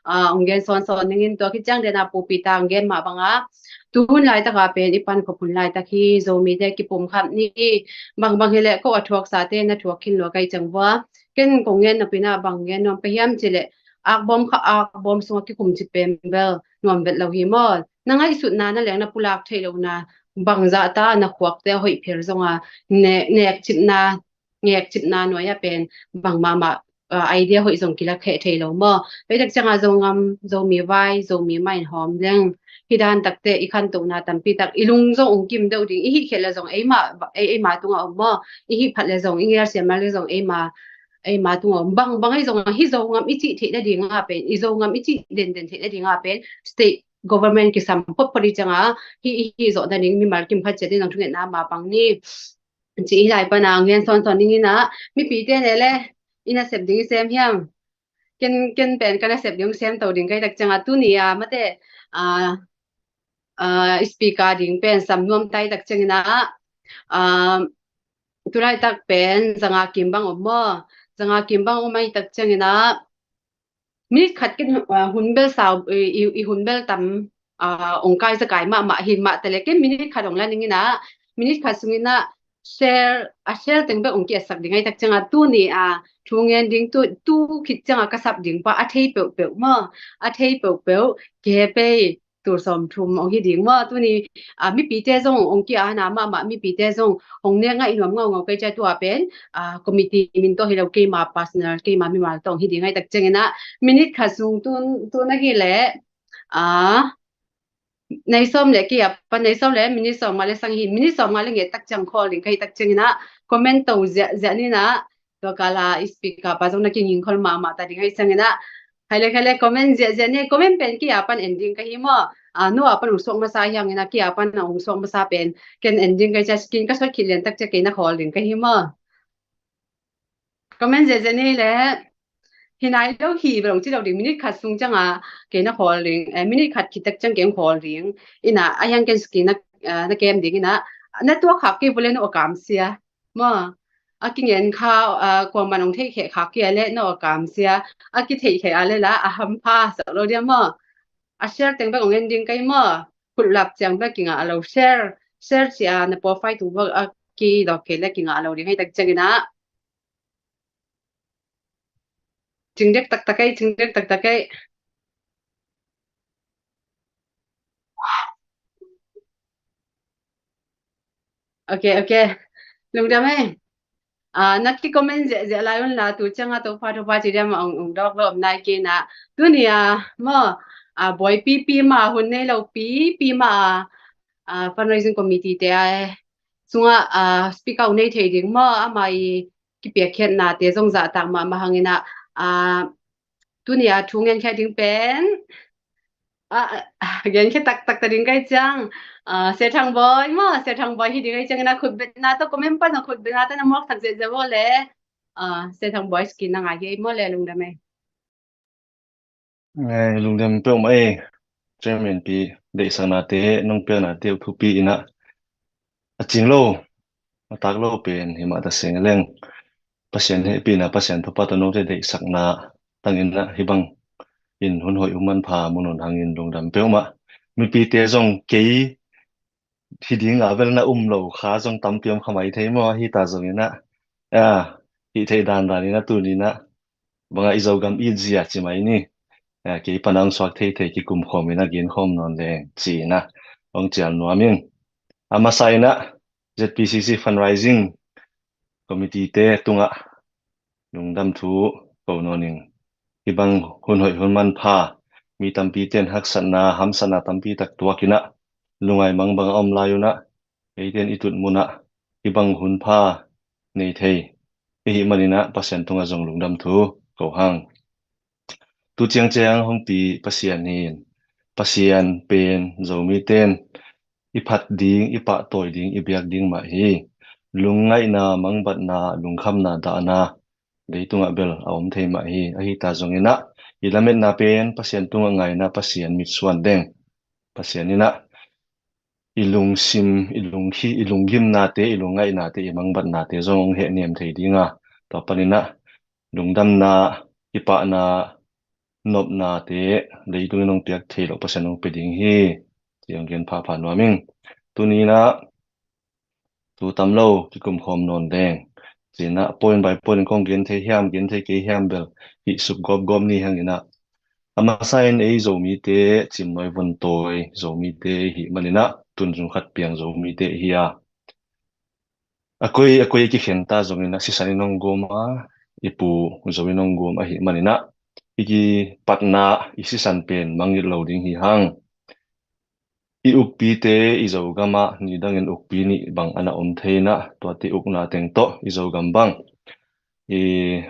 aa, hong gen sawnsawn ning in. Tua khit ciang den a Pu Peter hong gen mah bang a, tu hun laitak a pen i pan khop hun laitak hi, Zomite kipumkhat ni, bangbang hi leh ko a thuaksate na thuak khin lua ka hih ciang vua. Ken kong gen nop in ah bang gen nuam ka hiam cih leh, akbawm kha, akbawm sungah kikum cih pen bel nuam vet lo hi maw. Na ngaihsutna, na leng na pulak theih lohna, bangzah ta na khuakte a hoih phial zong a, ne-, nekcipna, ngekcipna nuai ah pen bang mahmah, ah, idea hoih zong kilak kheh thei lo maw. Tua tak ciang a Zogam, Zomi vai, Zomi mah in hawm leng, hih dan takte i khantohna tampi tak, i lung zong hong kim deuh ding, i hih khial leh zong eimah, ei, eima tungah om maw. I hih phat leh zong, i ngelsiam leh zong eima, eima tungah om. Bangbang ahi zong a, hih Zogam i cih theih nading a pen, i Zogam i cih denden theih nading a pen, state government kisam photphot i ciang a, hih, hih, hih zawh nading mimal kim khat ciat in zong thungetna mapang ni. Cih hih lai pan a hong gen sawnsawn ning in ah, mipite ne le, i nasep ding i sem hiam? Ken, ken pen ka nasep ding hong sem to ding ka hih tak ciang a, tuni a, mate, ah, ah, speaker ding pen sam nuam ta hih tak ciangin ah, ah, tu laitak pen zanga kim bang om maw? Zanga kim bang om ahih tak ciangin ah, minute khat ken, ah, hun bel sau, i, i, i hun bel tam, ah, hong kai zakai mahmah hi mah ta leh, ken minute khat hong la ning in ah, minute khat sung in ah share, a share teng bek hong ki-etsak ding ahih tak ciang a, tuni a thu ngen ding, tu, tu khit ciang a ka sap ding pa a thei peuhpeuh maw, a thei peuhpeuh, kei pei tul sawmthum hong hi ding maw. Tuni, ah, mipite zong hong ki-ana mahmah, mipite zong hong nek ngaih nuam ngaungau ka hih ciang, tua pen, ah, committee min tawh hi lo, keima personal, keima mimal tawh hong hi ding ahih tak ciangin ah, minute khat sung tun, tun ahih leh, ah, nei sawm le kei a pan, nei sawm le minute sawmnga le sang hi, minute sawmnga le nget tak ciang call ding ka hih tak ciangin ah, comment to ziahziah ni in ah, tua kal a speaker pa zong na kinging khol mahmah ta ding ahih ciangin ah, khai le khai le comment ziahziah ni, comment pen kei a pan en ding ka hi maw. Ah, no a pan hong suak masa hi hangin ah, kei a pan hong suak masa pen ken en ding ka hih ciang, screen ka sawt khit lian tak ciang kei na call ding ka hi maw. Comment zia zia ni le. Hi nai lo hi, ba long ci lo ding, minute khat sung ciang a kei na khawl ding, eh, minute khat khit tak ciang kei hong khawl ding. Ina, a hiang ken skin na, eh, na kem ding ina. Na tuak khak kei bu le na aw kam sia. Maw, a kingen kha, eh, kuaman hong theih khek khak kei a le na aw kam sia. A kitheih khek a le la, a hampha sak lo dia maw. A share teng bek hong en ding kai maw. Khut lap ciang bek kinga a lo share. Share cia na profile tu bek a kidok kei le kinga a lo ding hei tak ciang ina. Cingdek taktak ei, cingdek taktak ei. Ok, ok. Lungdam ei. Ah, na ki comment zia, zia lai un la tu ciang a Topa, Topa ci diam a ong, ong dok lo om nai kei na. Tuni a, maw, ah, buai pipi ma, hun nei lo pipi ma, ah, fundraising committee te a, eh, sunga, ah, speak out nei thei ding maw, ama i kipiakkhiatnate zong zahtak mahmah hangin ah, ah, tuni a thu ngenkhiat ding pen, ah, ah, ngenkhiat taktak ta ding kai ciang, ah, Sia Thang Bawi maw, Sia Thang Bawi hi ding kai ciangin ah khutbetna tawh comment pan a khutbetna tawh na muak thak ziahziah maw le, ah, Sia Thang Bawi skin na ngai hi ei maw le, lungdam ei. Ngai lungdam peuhmah ei, Chairman pi deihsaknate, nong piaknate uh thupi ina a cing lo, a tak lo pen hi mah ta seng leng. Pasian hehpihna, Pasian thupha tawh note deihsakna tangin ah hih bang in hun hoih hun manpha mun un hangin lungdam peuhmah. Mipite zong kei hi ding a bel na um lo kha zong tampi om kha mai thei maw, hi ta zongin ah, ah, hih theih dandan in ah tuni in ah bangah i Zogam it zia ci mai ni. Ah, kei pana hong suak theithei kikum khawm in ah gen khawm nawn leng ci in ah hong cial nuam ing. A masa in ah Z P C C fundraising committee te tungah lungdam thu ko nawn ing. Hih bang hun hoih hun manpha, mi tampi ten haksatna, hamsatna tampi tak tuak in ah lungngai mang bang a om lai un ah, eite in i tut mun ah hih bang hun pha nei thei i hih manin ah Pasian tungah zong lungdam thu ko hang. Tu ciangciang hong pi Pasian hi in, Pasian pen Zomite in i phat ding, i pahtawi ding, i biak ding mah hi. Lungngaihna, mangbatna, lungkhamna, dahna leitungah bel a om thei mah hi. Ahi ta zongin ah i lametna pen Pasian tungah ngai in ah Pasian mitsuan deng. Pasian in ah i lungsim, i lungkhi, i lunggimnate, i lungngaihnate, i mangbatnate zong hong hehnem thei ding a, tua panin ah lungdamna, kipahna, nopnate leitungin hong piak thei loh Pasian hong pia ding hi. Ci hong gen phapha nuam ing. Tuni in ah tu tam lo kikum khawm nawn leng. Ci in ah point by point in kong gen thei hiam, gen thei kei hiam bel hih suk gawpgawp ni hang in ah. A masa in ei Zomite, cimnuai vontawi Zomite i hih manin ah, tun zung khat piang Zomite i hi a, a koi a koi i kikhen ta zongin ah sisan in hong gawm a, i pu Zo in hong gawm ahih manin ah i kipatna, i sisan pen mangngilh lo ding hi hang. I ukpite i Zogam ah nidangin ukpi nih bang a na om thei in ah, tuate ukna teng tawh i Zogam bang i,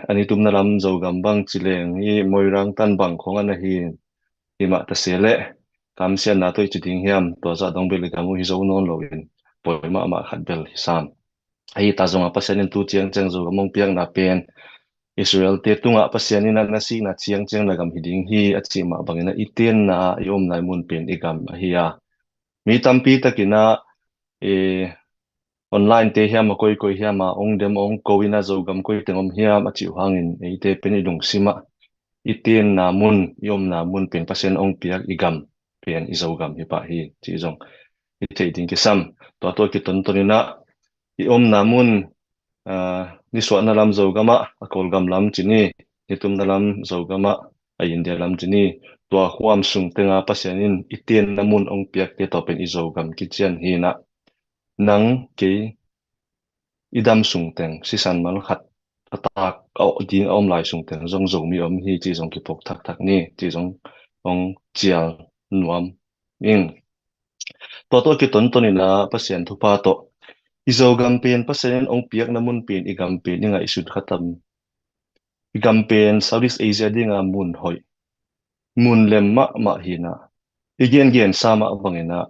a nitumna lam Zogam bang ci leng i Moirang tan bang khong a na hi. Hi mah ta se leh kamsiatna tawh i ci ding hiam, tua zah dong bel i gam uh hi zo nawn loin pawi mahmah khat bel hi sam. Ahi ta zongah Pasian in tu ciangciang Zogam hong piakna pen Israel-te tungah Pasian in ah na sikna ciangciang na gam hi ding hi a cih mah bangin ah i tenna, i omna, i mun pen i gam ahi a, mi tampi takin ah, eh, online-te hiam, a koikoi hiam a hong dem, hong ko in ah Zogam koi teng om hiam a cih uh hangin eite pen i lungsim ah i tenna mun, i omna mun pen Pasian hong piak i gam pen i Zogam hi pah hi cih zong i theih ding kisam. Tua tawh kitonton in ah i omna mun, ah, nisuahna lam Zogam ah, a Kawlgam lam ci ni, nitumna lam Zogam ah, a India lam ci ni, tua khuam sung teng ah Pasian in i tenna mun hong piakte tawh pen i Zogam kician hi in ah, nang kei i dam sung teng sisan mal khat a tak a ding a om lai sung teng zong Zomi om hi cih zong kiphawk thakthak ni cih zong hong cial nuam ing. Tua tawh kitonton in ah Pasian thupha tawh i Zogam pen Pasian in hong piakna mun pen i gam pen i ngaihsun kha tam. I gam pen Southeast Asia ding a mun hoih, mun lem mahmah hi in ah, i gengensa mah bangin ah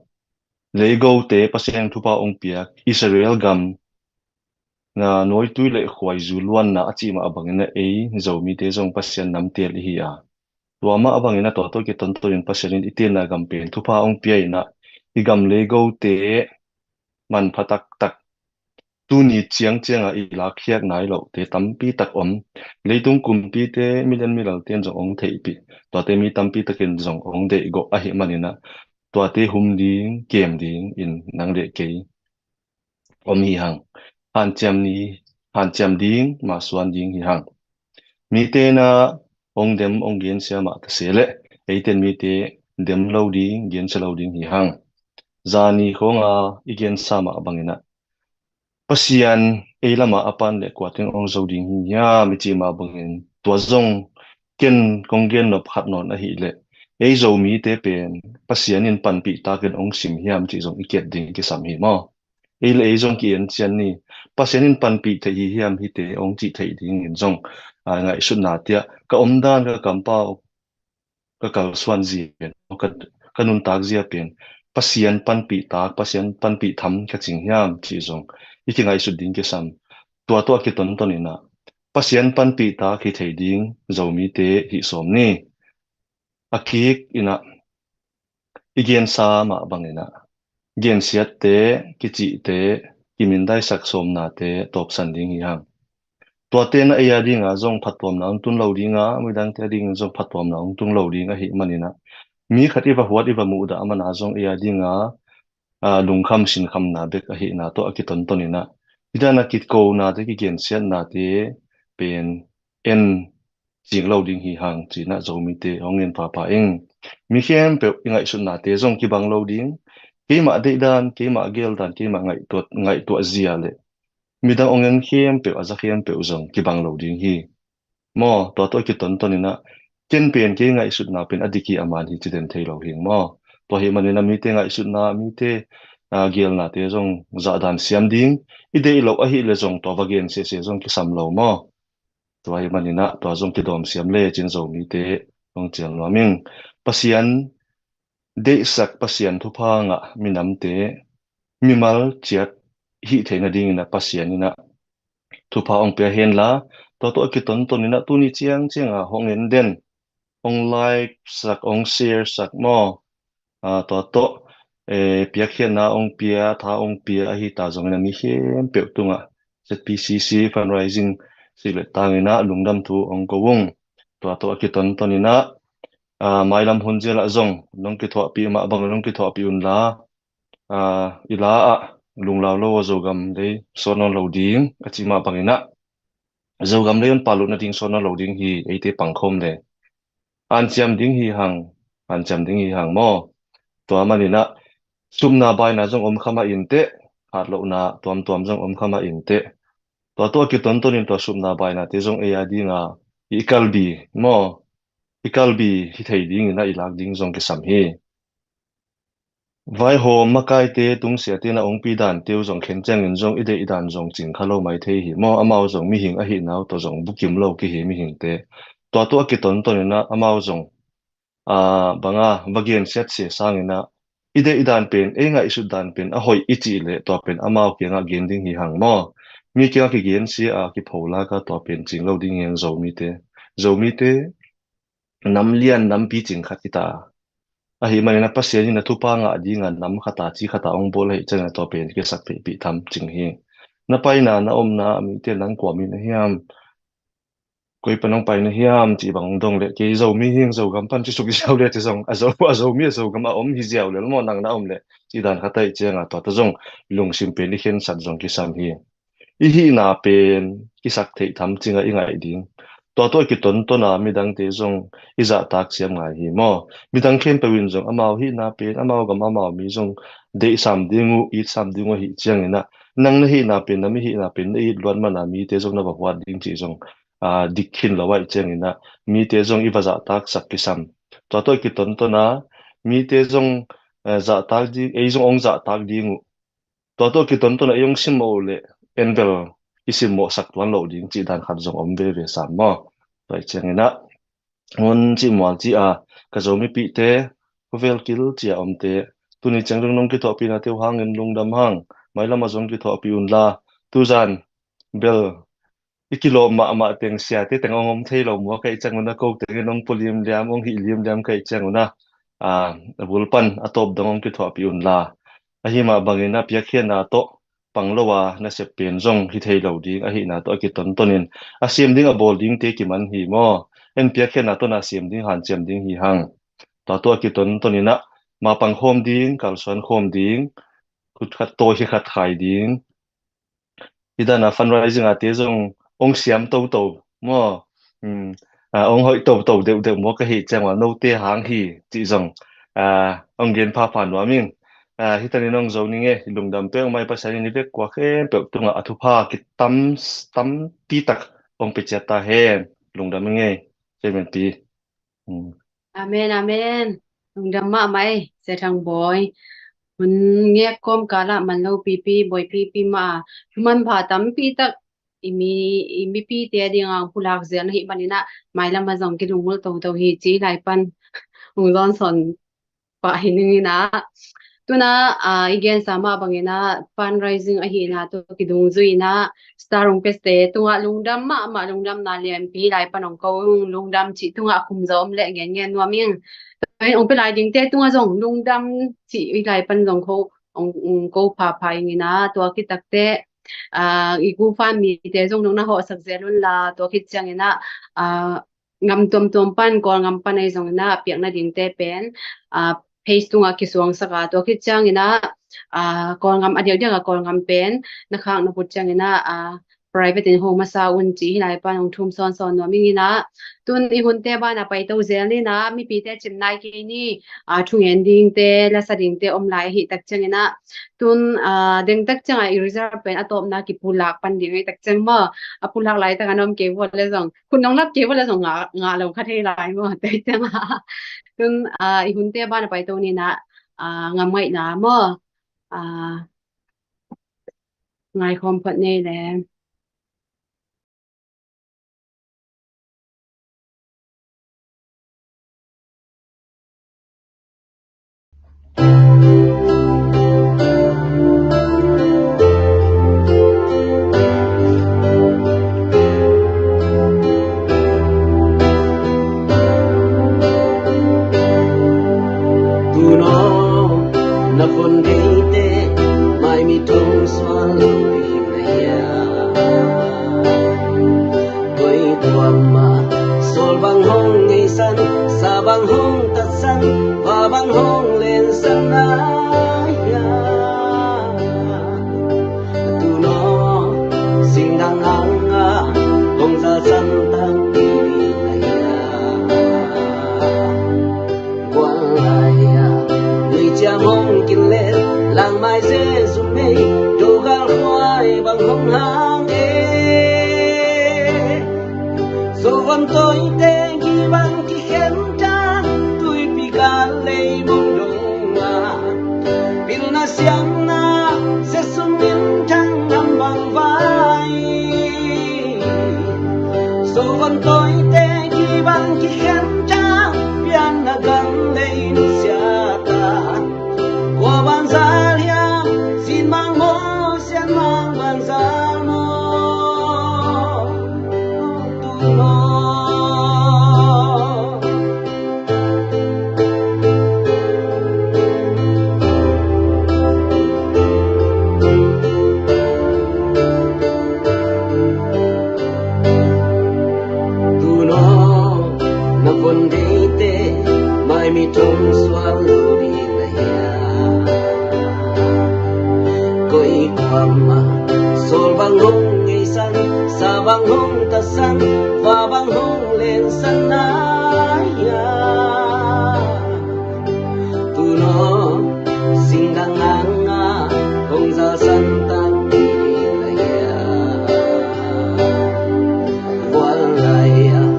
leigote Pasian thupha hong piak Israel gam na nawitui le khuaizu luanna a cih mah bangin ah ei Zomite zong Pasian namtel ihi a, tua mah bangin ah tua tawh kitontonin Pasian in i tenna gam pen thupha hong pia in ah i gam lei gote manpha taktak, tuni ciangcianga i lakkhiat nai lohte tampi tak om. Leitung kumpite, milian milalte'n zong hong theihpih, tuate mi tampi takin zong hong deihgawh ahih manin ah tuate hum ding, kem ding in nang le kei om hi hang. Hanciam ni, hanciam ding, masuan ding hi hang. Mite na hong dem, hong gensia mah ta se leh, eite'n mite dem lo ding, gensia lo ding hi hang. Zani khawnga i gensa mah bangin ah Pasian ei lamah a pan le kua teng hong zo ding hi hiam i cih mah bangin, tua zong ken kong gen nop khat nawn ahih leh, ei Zomite pen Pasian in panpih takin hong sim hiam cih zong i kiat ding kisam hi maw? Ei le ei zong ki-en cian ni. Pasian in panpih thei hi hiam hite hong cih theih dingin zong, a, ngaihsutna tiah ka omdan, ka kampau, ka kalsuan zia pen, ka, ka nuntak zia pen Pasian panpih tak, Pasian panpih tham ka cing hiam cih zong i kingaihsut ding kisam. Tua tawh a kitontonin ah Pasian panpih tak hi thei ding Zomite hih sawm ni. A kik in ah i gensa mah bangin ah gensiatte, kicihte, kimindaisak sawmnate tawpsan ding hi hang. Tuate na ei a dinga zong phattuamna hong tun lo dinga, midangte a dingin zong phattuamna hong tun lo ding ahih manin ah mi khat i va huat, i va muhdah mana zong ei a dinga, a, lungkham sinkhamna bek ahihna tawh a kitontonin ah i dan a kikonate, kigensiatnate pen en cing lo ding hi hang ci-in ah Zomite hong ngen pahpah ing. Mi khempeuh i ngaihsutnate zong kibang lo ding. Keimah deihdan, keimah geldan, keimah ngaihtuah, ngaihtuah zia le midang hong en khempeuh, a za khempeuh zong kibang lo ding hi. Maw, tua tawh a kitontonin ah ken pen kei ngaihsutna pen a dik hi, a man hi ci den thei lo hi maw? Tua ahih manin ah mite ngaihsutna, mite, a, gelnate zong zahdan siam ding. I deih loh ahih leh zong tua va gen sese zong kisam lo maw? Tua ahih manin ah tua zong kidawm siam le cin Zomite hong cial nuam ing. Pasian deihsak, Pasian thupha ngah minamte mimal ciat hih theih nadingin ah Pasian in ah thupha hong pia hen la, tua tawh a kitontonin ah tuni ciangcianga hong en den, hong like sak, hong share sak maw? A, tua tawh, eh, piakkhiatna hong pia, tha hong pia ahi ta zongin ah mi khempeuh tungah Z P C C fundraising sik le tangin ah lungdam thu hong ko ung. Tua tawh a kitontonin ah, a, mailam hun zial ah zong nong kithuahpih mah bang nong kithuahpih un la, a, i la ah lunglau lo a Zogam lei sawt nawn lo ding a cih mah bangin ah Zogam lei hong pal lut nading sawt nawn lo ding hi, eite pangkhawm le. Hanciam ding hi hang, hanciam ding hi hang maw? Tua manin ah supna baina zong om kha mah inteh, hatlohna tuamtuam zong om kha mah inteh. Tua tawh a kitontonin tua supna bainate zong ei a dinga i kalbi maw? I kalbi hi thei dingin ah i lak ding zong kisam hi. Vaihawm makaite, tungsiate na hong pi dante uh zong khen ciangin zong i deih dan zong cing kha lo mai thei hi maw? Amau zong mihing ahihna uh tawh zong bukim lo kihi mihingte. Tua tawh a kitontonin ah amau zong, a, banga va gensiat se sangin ah i deih dan pen, ei ngaihsut dan pen a hoih i cih leh tua pen amau kiangah gen ding hi hang maw? Mi kiangah kigen sia a kipho lak a tua pen cing lo ding hi hang Zomite. Zomite nam lian nampi cing khat hi ta. Ahih manin ah Pasian in a thupha ngah dinga nam khat a, ci khat a hong bawl ahih ciangin ah tua pen kisakpihpih tham cing hi. Na paina, na omna, mite nang kua mi na hiam, koi pan hong pai na hiam cih bang hong dong leh kei Zomi hi ing, Zogam pan ci suk ziau leh ci zong a Zo, a Zomi a Zogam a om hi ziau lel maw, nang na om leh cih dan khat ahih ciangin tua tawh zong lungsim pen i khensat zong kisam hi. I hihna pen kisak theih tham cinga i ngaih ding. Tua tawh a kitontona midangte zong i zahtak siam ngai hi maw? Midang khempeuh in zong amau hihna pen, amau gam, amau mi zong deihsam ding uh, itsam ding uh ahih ciangin ah nang na hihna pen, na mi hihna pen na it luat mana mite zong na va huat ding cih zong, aa, dik khin lo ahih ciangin ah mite zong i va zahtaksak kisam. Tua tawh a kitontona mite zong, eh, zahtak ding, ei zong hong zahtak ding uh. Tua tawh a kitontona ei hong simmawh uh leh en bel i simmawhsak tuan loh ding cih dan khat zong om veve sam maw? Tua ahih ciangin ah hun cih mual cih a ka Zomipihte, khuavel kil cih a omte, tuni ciang dong nong kithuahpihnate uh hangin lungdam hang. Mailam ah zong kithuahpih unla, tuzan bel i kilawm mahmah teng siate teng hong om thei lo maw, ka hih ciang un ah ko teng in hong pu limliam, hong hih limliam ka hih ciang un ah, a, a bul pan a tawp dong hong kithuahpih unla. Ahi mah bangin a piakkhiatna tawh pang lo a nasep pen zong hi thei lo ding ahihna tawh a kitontonin a siam ding a bawl dingte kiman hi maw? En piakkhiatna tawh na siam ding, hanciam ding hi hang. Tua tawh a kitontonin ah ma pang khawm ding, kalsuan khawm ding, khut khat tawi khat khai ding, hi dan a fundraising a te zong hong siam toto maw? Hmm. A, hong hoih toto deuhdeuh maw ka hih ciang ua note hang hi cih zong, a, hong gen phapha nuam ing. A, hi tanin hong zo ning e, lungdam peuhmah i Pasian in i vek kua khempeuh tungah a thupha kitam, tampi tak hong pia ciat ta hen. Lungdam ing e, Chairman pi. Hmm. Amen, amen. Lungdam mahmah ei, Sia Thang Bawi. Hun ngek kawmkal ah man lo pipi, bawi pipi mah a, thuman pha tampi tak i mi, i mipite ding a hong pulak zel na hih manin ah, mailam ah zong kilungmul toto hi ci lai pan hong zawnsawn pah hi ning in ah. Tun ah, a, i gensa mah bangin ah fundraising ahihna tawh kidungzui in ah, Star Rung Peste tungah lungdam mahmah, lungdamna lianpi lai pan hong ko ung, lungdam cih tungah a khum zaw om leh ngen ngen nuam ing. Hong pia lai dingte tungah zong lungdam cih i lai pan zong ko, hong, hong ko phapha ing in ah, tua khit takteh, a, i GoFundMe te zong nong na hawhsak zel unla, tua khit ciangin ah, a, ngam tuamtuam pan, Kawlngam pan ahi zongin ah a piak nadingte pen, a, page tungah kisuangsak a, tua khit ciangin ah, a, Kawlngam a diakdiak a Kawlngam pen na khak na put ciangin ah, a, private in ho masa un ci hi lai pan hong thum sawnsawn nuam ing in ah. Tun i hunte ban a paito zel ni in ah, mipite cim nai kei ni, a, thungen dingte, lasa dingte om lai ahih tak ciangin ah. Tun, a, deng tak ciangah i reserve pen a tawpna kipulak pan ding ahih tak ciang maw, a pulak laitak a na om kei vua leh zong, khut nong lap kei vua leh zong ngah, ngah lo kha thei lai maw, tua ciangah. Tun, a, i hunte ban a paito ni in ah, a, ngam ngaihna maw, a, ngaikhawm phot nei leh. Tun aw na khon deite mai mi thong sual lo ding na hia? Koi kuamah sawl bang hong ngeisan, sa bang hong tatsan, va bang hong lensan na hia? Tun aw singdang angah hong zalsan takpi na hia? Gual lai-ah nuiciam hong kinlet, langmai Jesu mei, dogal huai bang hong hang e. Sovon tawite gibang kikhen ta, tuipi gal lei mong dong a, pilna siamna Jesu minthang ngam bang vai. Sovon tawite gibang kikhen ta, pianna gam lei nusia ta, kua ban zal hiam, sin mang maw, sian mang ban zal maw? Tun aw Tun aw na khon deite mai mi thong sual lo ding na hia? Koi kuamah sawl bang hong ngeisan, sa bang hong tatsan, va bang hong lensan na hia? Tun aw singdang angah hong zalsan takpi na hia? Gual lai-ah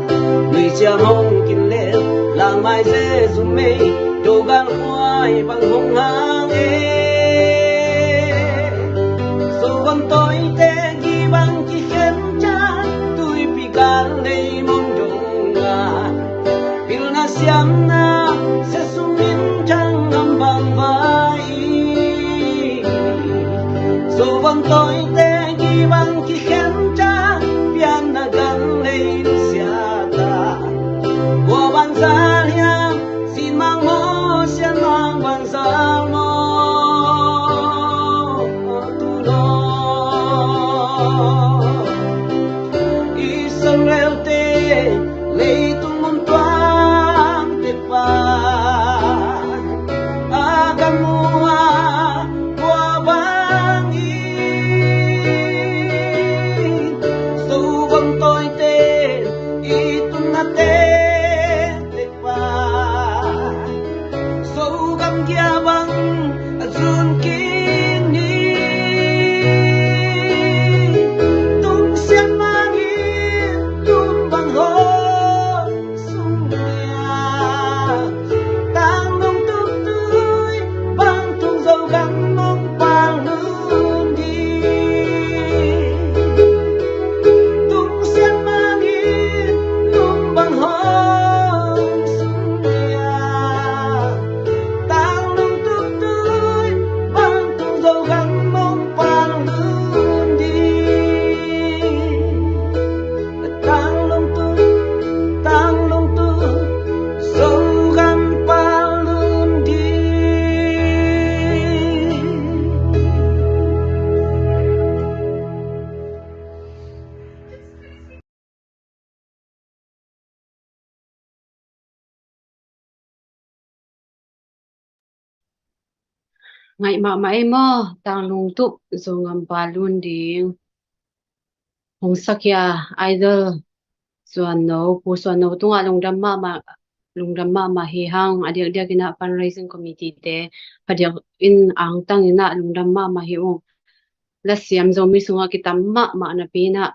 nuiciam hong kinlet, langmai Jesu mei, dogal huai bang hong hang e. Sovon tawite gibang kikhen ta, tuipi gal lei mong dong a, pilna siamna Jesu minthang ngam bang vai. Sovon tawite gibang kikhen Ngaih mahmah ei maw, Tanglungtup Zogam pa lun ding. Hong sakhia Idol Suanno, Pu Suanno tungah lungdam mahmah, lungdam mahmah hi hang. A diakdiak inah fundraising committee te phadiak in angtang inah lungdam mahmah hi ung. Lasiam Zomi sungah kitam mahmah napi inah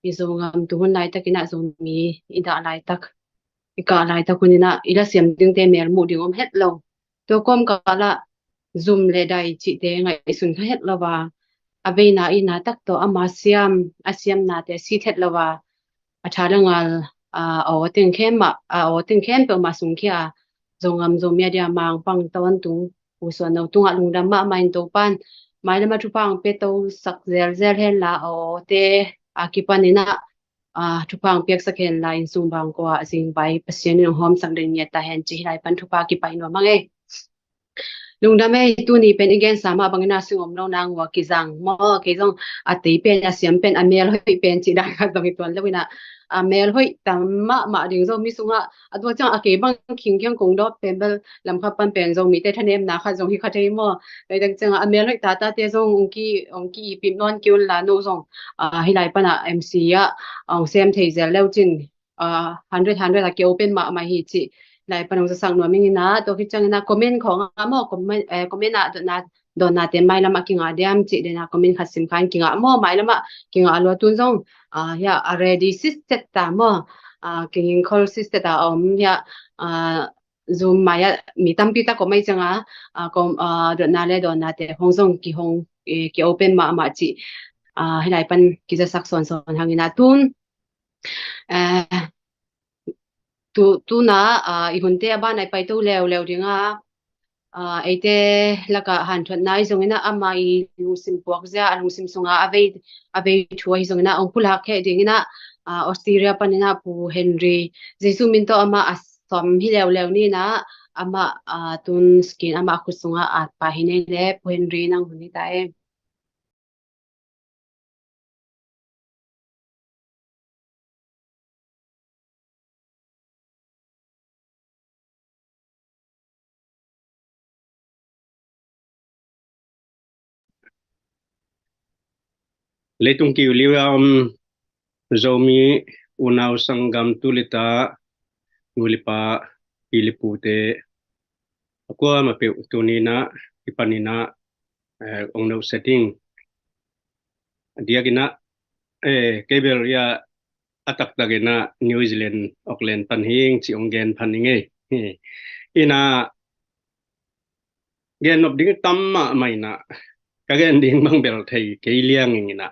i Zogam tuhun laitak inah Zomi i dah laitak, i kah laitak hun inah i lasiam dingte melmuh ding om het lo. Tua kawmkal ah zum le dai cihte ngaihsun kha het lo a, a veina itna tak tawh ama siam, a siamnate sit het lo a, a tha le ngal, a, aw teng khempeuh, a, aw teng khempeuh mah sungkhia a, Zogam Zomi a dia mangpang tawntung Pu Suanno tungah lungdam mahmah in Topan mailam ah thupha hong pia to sak zelzel henla, a awte a kipan inah, a, thupha hong piaksak henla, inn sung bangkua a zingbai Pasian in hong hawmsak ding ngiat ta hen ci hi lai pan thupha kipai nuam hang ei. Lungdam ei, tuni pen i gensa mah bangin a sing om lo nang ua kizang maw, kei zong a tei pen, a siam pen, a mel hoih pen cih dan khat zong hi tuan lo inah, a mel hoih tam mahmah ding Zomi sungah a tua ciang a kei bang khingkiang kong dawp pen bel lamkhat pan pen Zomite thanemna khat zong hi kha thei maw. Laitak ciangah a mel hoih tatate zong ong ki, ong ki ipip nawn kei unla, no zong, a, hi lai panah M C ah ong sem thei zel leu cin, a, hundred hundred a ki open mahmah hi cih lai pan ong zasak nuam ing inah, tua khit ciang inah comment khawng ah maw, comment, eh, comment ah dotna, dotnate mailam ah kingah diam cih dena comment khat sim kha in kingah maw, mailam ah kingah lua tun zong, a, hia a ready sister ta maw, a, kinging khol sister ta a om hia, a, Zoom mai ah mi tampi tak om ei cianga, a, kom, a, dotna le dotnate hong zong kihong, eh, ki open mahmah cih, a, hi lai pan kizasak sawnsawn hang inah tun, eh, tu, tuna, a, i hunte a ban ai paito leuleu dinga, a, eite lakah hanthawnna ahi zong inah ama i lungsim puak zia, a lungsim sunga a vei, a vei thu ahi zong inah ong pulak kheh ding inah, a, Australia pan inah Pu Henry, Jesu min tawh amah a som hi leuleu ni inah, amah, a, tun skin amah khut sunga at pah hi nei le, Pu Henry nang hun hi ta e. Leitung kiu liu a om Zomi unau sanggam, tu le ta, nu le pa, pi le pute, a kuamah peuh tuni inah i pan inah, eh, ong nohset ing. A diak inah, eh, kei bel ia a taktak inah New Zealand, Auckland pan hi ing ci ong gen phan ing ei. Inah gen nop ding tam mahmah inah, ka gen ding bang bel thei kei liang ing inah.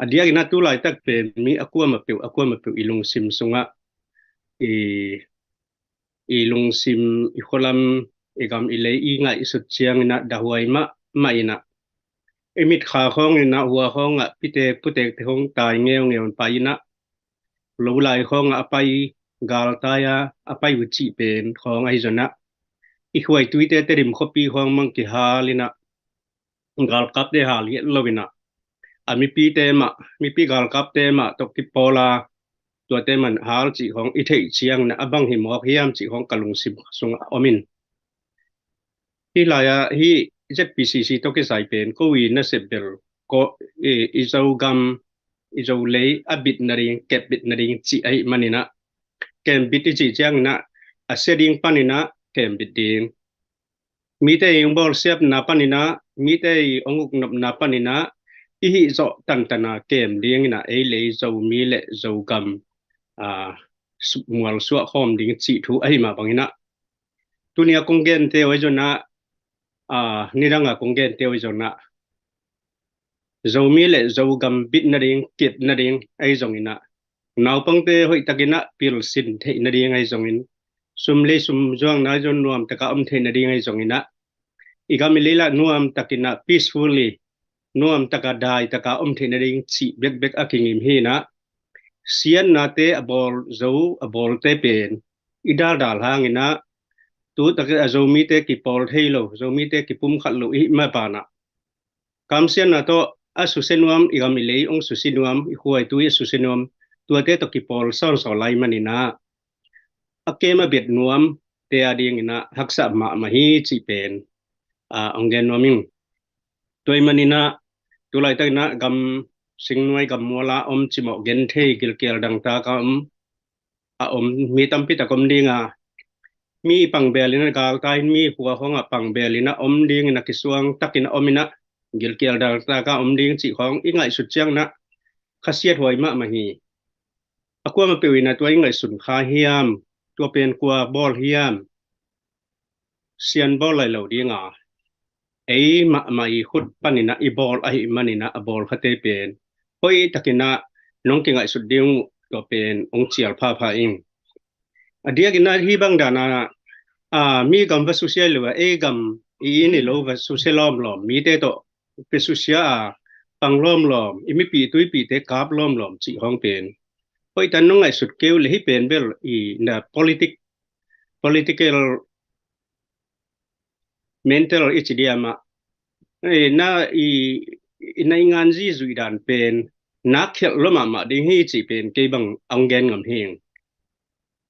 A diak inah tu laitak pen mi a kuamah peuh, a kuamah peuh i lungsim sungah, i, i lungsim, i khualam, i gam, i lei i ngaihsut ciang inah dahuai mahmah inah, i mitkha khawng inah, hua khawngah pite putekte khawng tai ngeungeu in pai inah, lo lai khawngah a pai, galtai a a pai uh cih pen khawng ahi zong inah, i khuaituite Tedim khuapi khawng mang kihal inah, galkapte hal hiat lo inah, a mipite mah, mipi galkapte mah tawh kipawl a, tuate man hal cih khawng i theih ciang inah, a bang hi mawk hiam cih khawng ka lungsim sungah om in. Hih lai-ah hih Z P C C tawh kisai pen ko i nasep bel ko, i, i Zogam, i Zolei a bit nading, kep bit nading cih ahih man inah, kem bit i cih ciang inah, a sia ding pan inah kem bit ding. Mite i hong bawlsiapna pan inah, mite i hong uknopna pan inah, i hih zawh tantana kem ding inah, ei le ei Zomi le Zogam, a, su-, mualsuah khawm ding cih thu ahi mah bang inah, tuni a kong gente uh ahi zong inah, a, nidang a kong gente uh ahi zong inah, Zomi le Zogam bit nading, kep nading ahi zong inah, naupangte hoihtak inah pilsin theih nading ahi zongin, sum le sum zuakna ahi zong nuamtaka om theih nading ahi zong inah, i gam i lei lah nuamtak inah peacefully, nuamtaka daitaka om theih nading cih bekbek a kingim hi inah, siatnate a bawl zo, a bawlte pen i daldal hang inah, tu tak a Zomite kipawl thei lo, Zomite kipumkhat lo i hih mah banah, kamsiatna tawh a susia nuam, i gam i lei hong susia nuam, i khuaitui a susia nuam, tuate tawh kipawl sawnsawn lai man inah, a kem a bet nuamte a ding inah haksa mahmah hi cih pen a, ong gen nuam ing. Tua ahih manin ah, tu laitakin ah gam singnuai gam mual ah om cimawh genthei gilkial dangtak a om, a om mi tampi tak om ding a, mi pangbel in ah galtai in mi khua khawng ah pangbel in ah om ding in ah kisuang takin ah om in ah gilkial dangtak a om ding cih khawng i ngaihsut ciangin ah khasiat huai mahmah hi. A kuamah peuh in ah tua i ngaihsun kha hiam, tua pen kua bawl hiam, sian bawl lai lo ding a, ei mahmah i khut panin ah i bawl ahih manin ah a bawl khate pen hoih takin ah nong kingaihsut ding uh tua pen ong cial phapha ing. A diakin ah hih bang dan ah, a, mi gam va susia lo a, ei gam i inn i lo va susia lawmlawm, mite tawh va susia a, pang lawmlawm, i mipih tuipihte kap lawmlawm cih khawng pen hoih tan nong ngaihsut kei uh leh hih pen bel i na politic, political mental i ci diam ah, eh, na i, i na i nganzi zuih dan pen nak khialh lua mahmah ding hi cih pen kei bang ong gen ngam hi ing.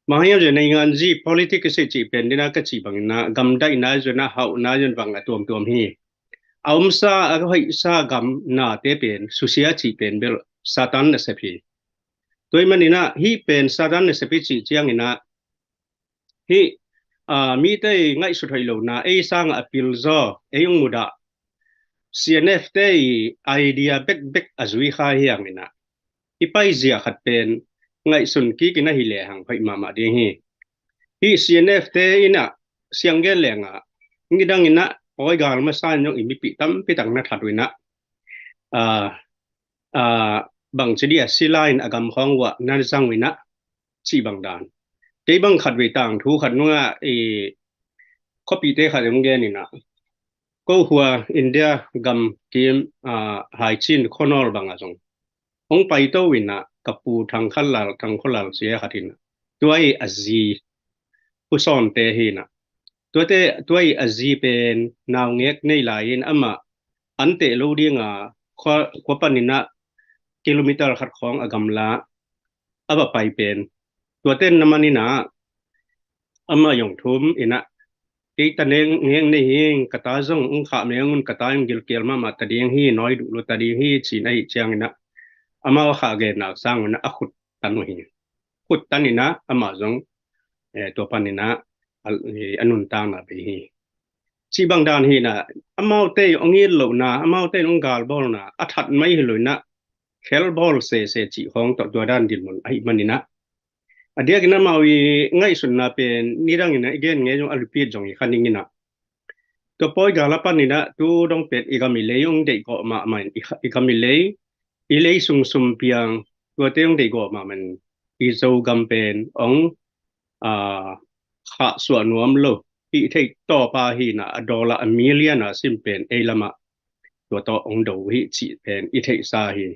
Bang hang hiam cih leh na i nganzi politic i si cih pen dina ka cih bangin ah gamdaihna zong ah hauhna zong bang a tuamtuam hi. A omsa a hoihsa gam nate pen susia cih pen bel Satan nasep hi. Tua ahih manin ah hih pen Satan nasep hi cih ciangin ah hih, a, mite i ngaihsut hoih lohna ei sangah a pilzaw ei ong mudah C N F te i idea bekbek a zui kha hi hangin ah hih paizia khat pen ngaihsun kik in ah hi lehang hoih mahmah ding hi. Hih C N F te in ah siang gen leng ah nidang in ah pawi gal masa in zong i mipih tampi tak na that uh in ah, a, a, bangci dia sila in a gam khawng uah na zang uh in ah cih bang dan. Kei bang khatvei tangthu khat nungah i khuapihte khat ong gen in ah, ko khua India gam kim, a, Haicin khuanawl bang ah zong ong paito uh in ah ka pu Thang Khalal, Thang Khalal sia khat in ah tua i a zi Pu Sawnte hi in ah, tuate, tua i a zi pen naungek nei lai in amah an teh lo ding a khua, khua panin ah kilometer khat khawng a gamla a va pai pen. Tuate na man in ah amah zong thum in ah kei ta neng ngeng nei hi ing, ka ta zong ong khah meng un, ka ta in gilkial mahmah ta ding hi, nawi duh lua ta ding hi ci in ahih ciangin ah amau a khah gen nak sang un ah a khut tan uh hi. Khut tan in ah amah zong, eh, tua panin ah a, eh, a nuntakna bei hi. Cih bang dan hi in ah amaute ong it lohna, amaute ong galbawlna a that mai hi lo in ah khelbawl sese cih khawng tawh tua dan dinmun ahih manin ah a diakin amau i ngaihsutna pen nidang in ah i gen ngei zong a lupit zong i kha ning in ah tua pawi gal a panin ah tu dong pen i gam i lei ong deihgawh mahmah in, i kha, i gam i lei, i lei sung sum piang tuate ong deihgawh mahmah in i Zogam pen ong, a, khahsuah nuam lo hih theih tawpa hi in ah a dollar a million a sim pen ei lamah tua tawh ong do uh hi cih pen i theihsa hi.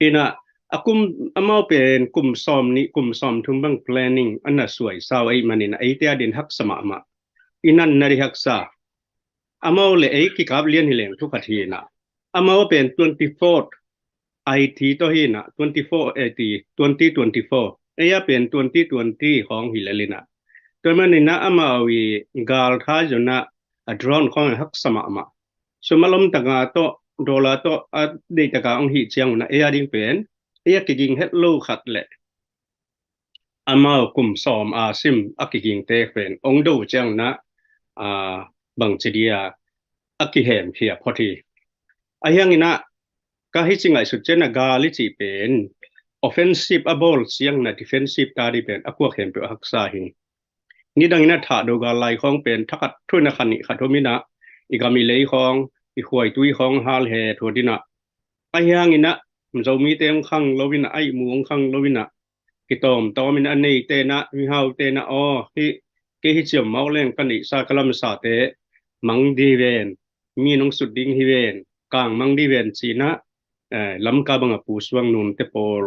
In ah a kum, amau pen kum sawm nih kum sawm thum bang planning a na suaisa uh ahih manin ah eite a din haksa mahmah. I nan na di haksa. Amau le ei kikap lian hi leng thu khat hi in ah amau pen twenty four I T tawh hi in ah twenty four A T, twenty twenty four. Ei a pen twenty twenty khawng hi lel in ah tua manin ah amau i galtha zong ah a drone khawng a haksa mahmah. Sum a lom taka tawh, dollar tawh a deih taka ong hih ciang un ah ei a ding pen ei a kiging het lo khat le amau kum sawm a sim a kigingte pen ong do ciang un ah, a, bangci dia a kihemkhia phot hi. Ahi hangin ah ka hih ci ngaihsut ciang a gal i cih pen offensive a bawl ciang un ah defensive ta di pen a kuak khempeuh a haksa hi. Nidang in ah thah do gal lai khawng pen thakhat thu in ah kha nih kha thum in ah i gam i lei khawng, i khuaitui khawng hal he thu din ah. Ahi hangin ah Zomite ong khang lo in ah, a ihmu ong khang lo in ah kitawmtawm in ah a neite in ah mihaute in ah aw hih kei hih ciammawh leng ka neihsa ka lamsate mang di ven, mi nong sut ding hi ven, kang mang di ven ci in ah, eh, Lamka bang a Pu Suang Nun te pawl,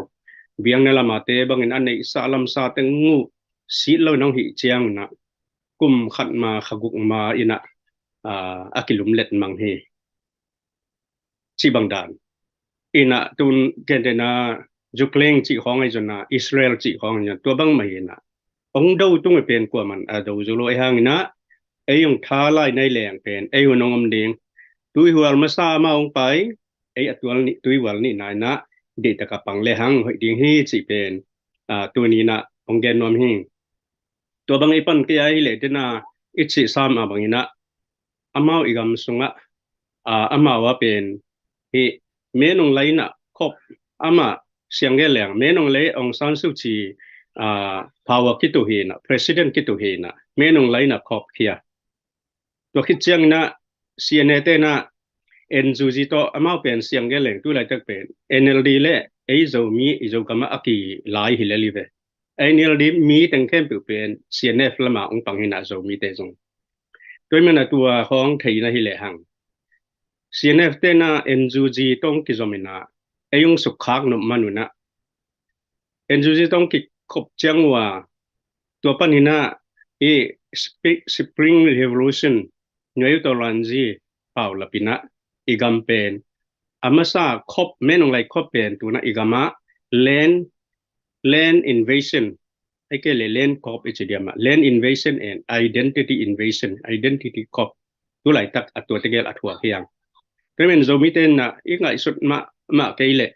Biakna lam a te bangin a neihsa lamsa te ngu sit lo nong hih ciang un ah kum khat ma kha guk ma in ah, ah, a kilumlet mang hi. Cih bang dan. In ah tun gentehna Ukraine cih khawng ahi zong ah, Israel cih khawng ahi zong ah, tua bang mah hi in ah ong do tung a pen kuaman a do zo lo ahi hangin ah ei hong tha lai nai leng pen ei hun hong om ding. Tuihual masa amau hong pai, ei a tual nih, tuihual nih nai na, deih taka pang le hang hoih ding hi cih pen tuni na hong gen nuam hi. Tua bang i pan kei a hi leh dena i cih sam a bangin a, amau i gam sungah a, amau a pen hi, Min Aung Hlaing na khop, ama siang ge leng Min Aung Hlaing, Aung San Suu Kyi a, power kitu hi na, president kitu hi na, Min Aung Hlaing na khop khia. Tua khit ciangin a, C N A te na N U G tawh amau pen siang ge leng tu laitak pen N L D le ei Zomi i Zogam a kilai hi le li ve. N L D mi teng khempeuh pen C N F lama hong pang hi na Zomi te zong. Tua i mana tua hong thei na hi le hang. C N F te na N U G tawh hong kizom in a, ei hong sukkhak nop man un a, N U G tawh hong kikhop ciang uh a, tua panin a i Sp-, Spring Revolution, Nyoeu Tawlanzi paulap in a, i gam pen a masa khop, Min Aung Hlaing khop pen tuna i gam a land, land invasion, ei ke le land khop i ci diam a, land invasion and identity invasion, identity khop, tu laitak a tua tegel a thuak hi hang. Tua i mana Zomi te na i ngaihsut mah, mah kei le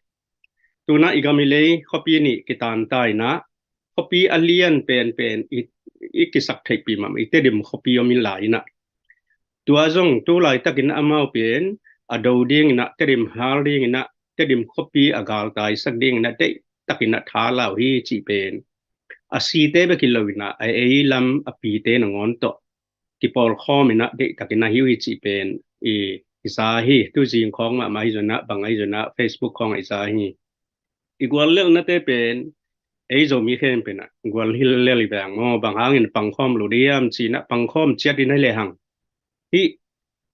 tuna i gam i lei khuapi nih kitan ta in a, khuapi a lian penpen i, i kisak theihpih mahmah i Tedim khuapi om in lai in a, tua zong tu laitakin amau pen a do ding in a, Tedim hal ding in a, Tedim khuapi a galtaisak ding in a, deih takin a tha lau hi cih pen a site bek hi lo in a, a ei lam a pite nangawn tawh kipawlkhawm in a, deih takin a hi uh hi cih pen i, i za hi. Tu zing khawng mahmah hi zong a, bang ahi zong a, Facebook khawng a i za hi. I guallelhnate pen ei Zomi khempeuh in a gual hi lel hi veng maw, bang hangin pangkhawm lo diam ci in a, pangkhawm ciat in a hi le hang. Hih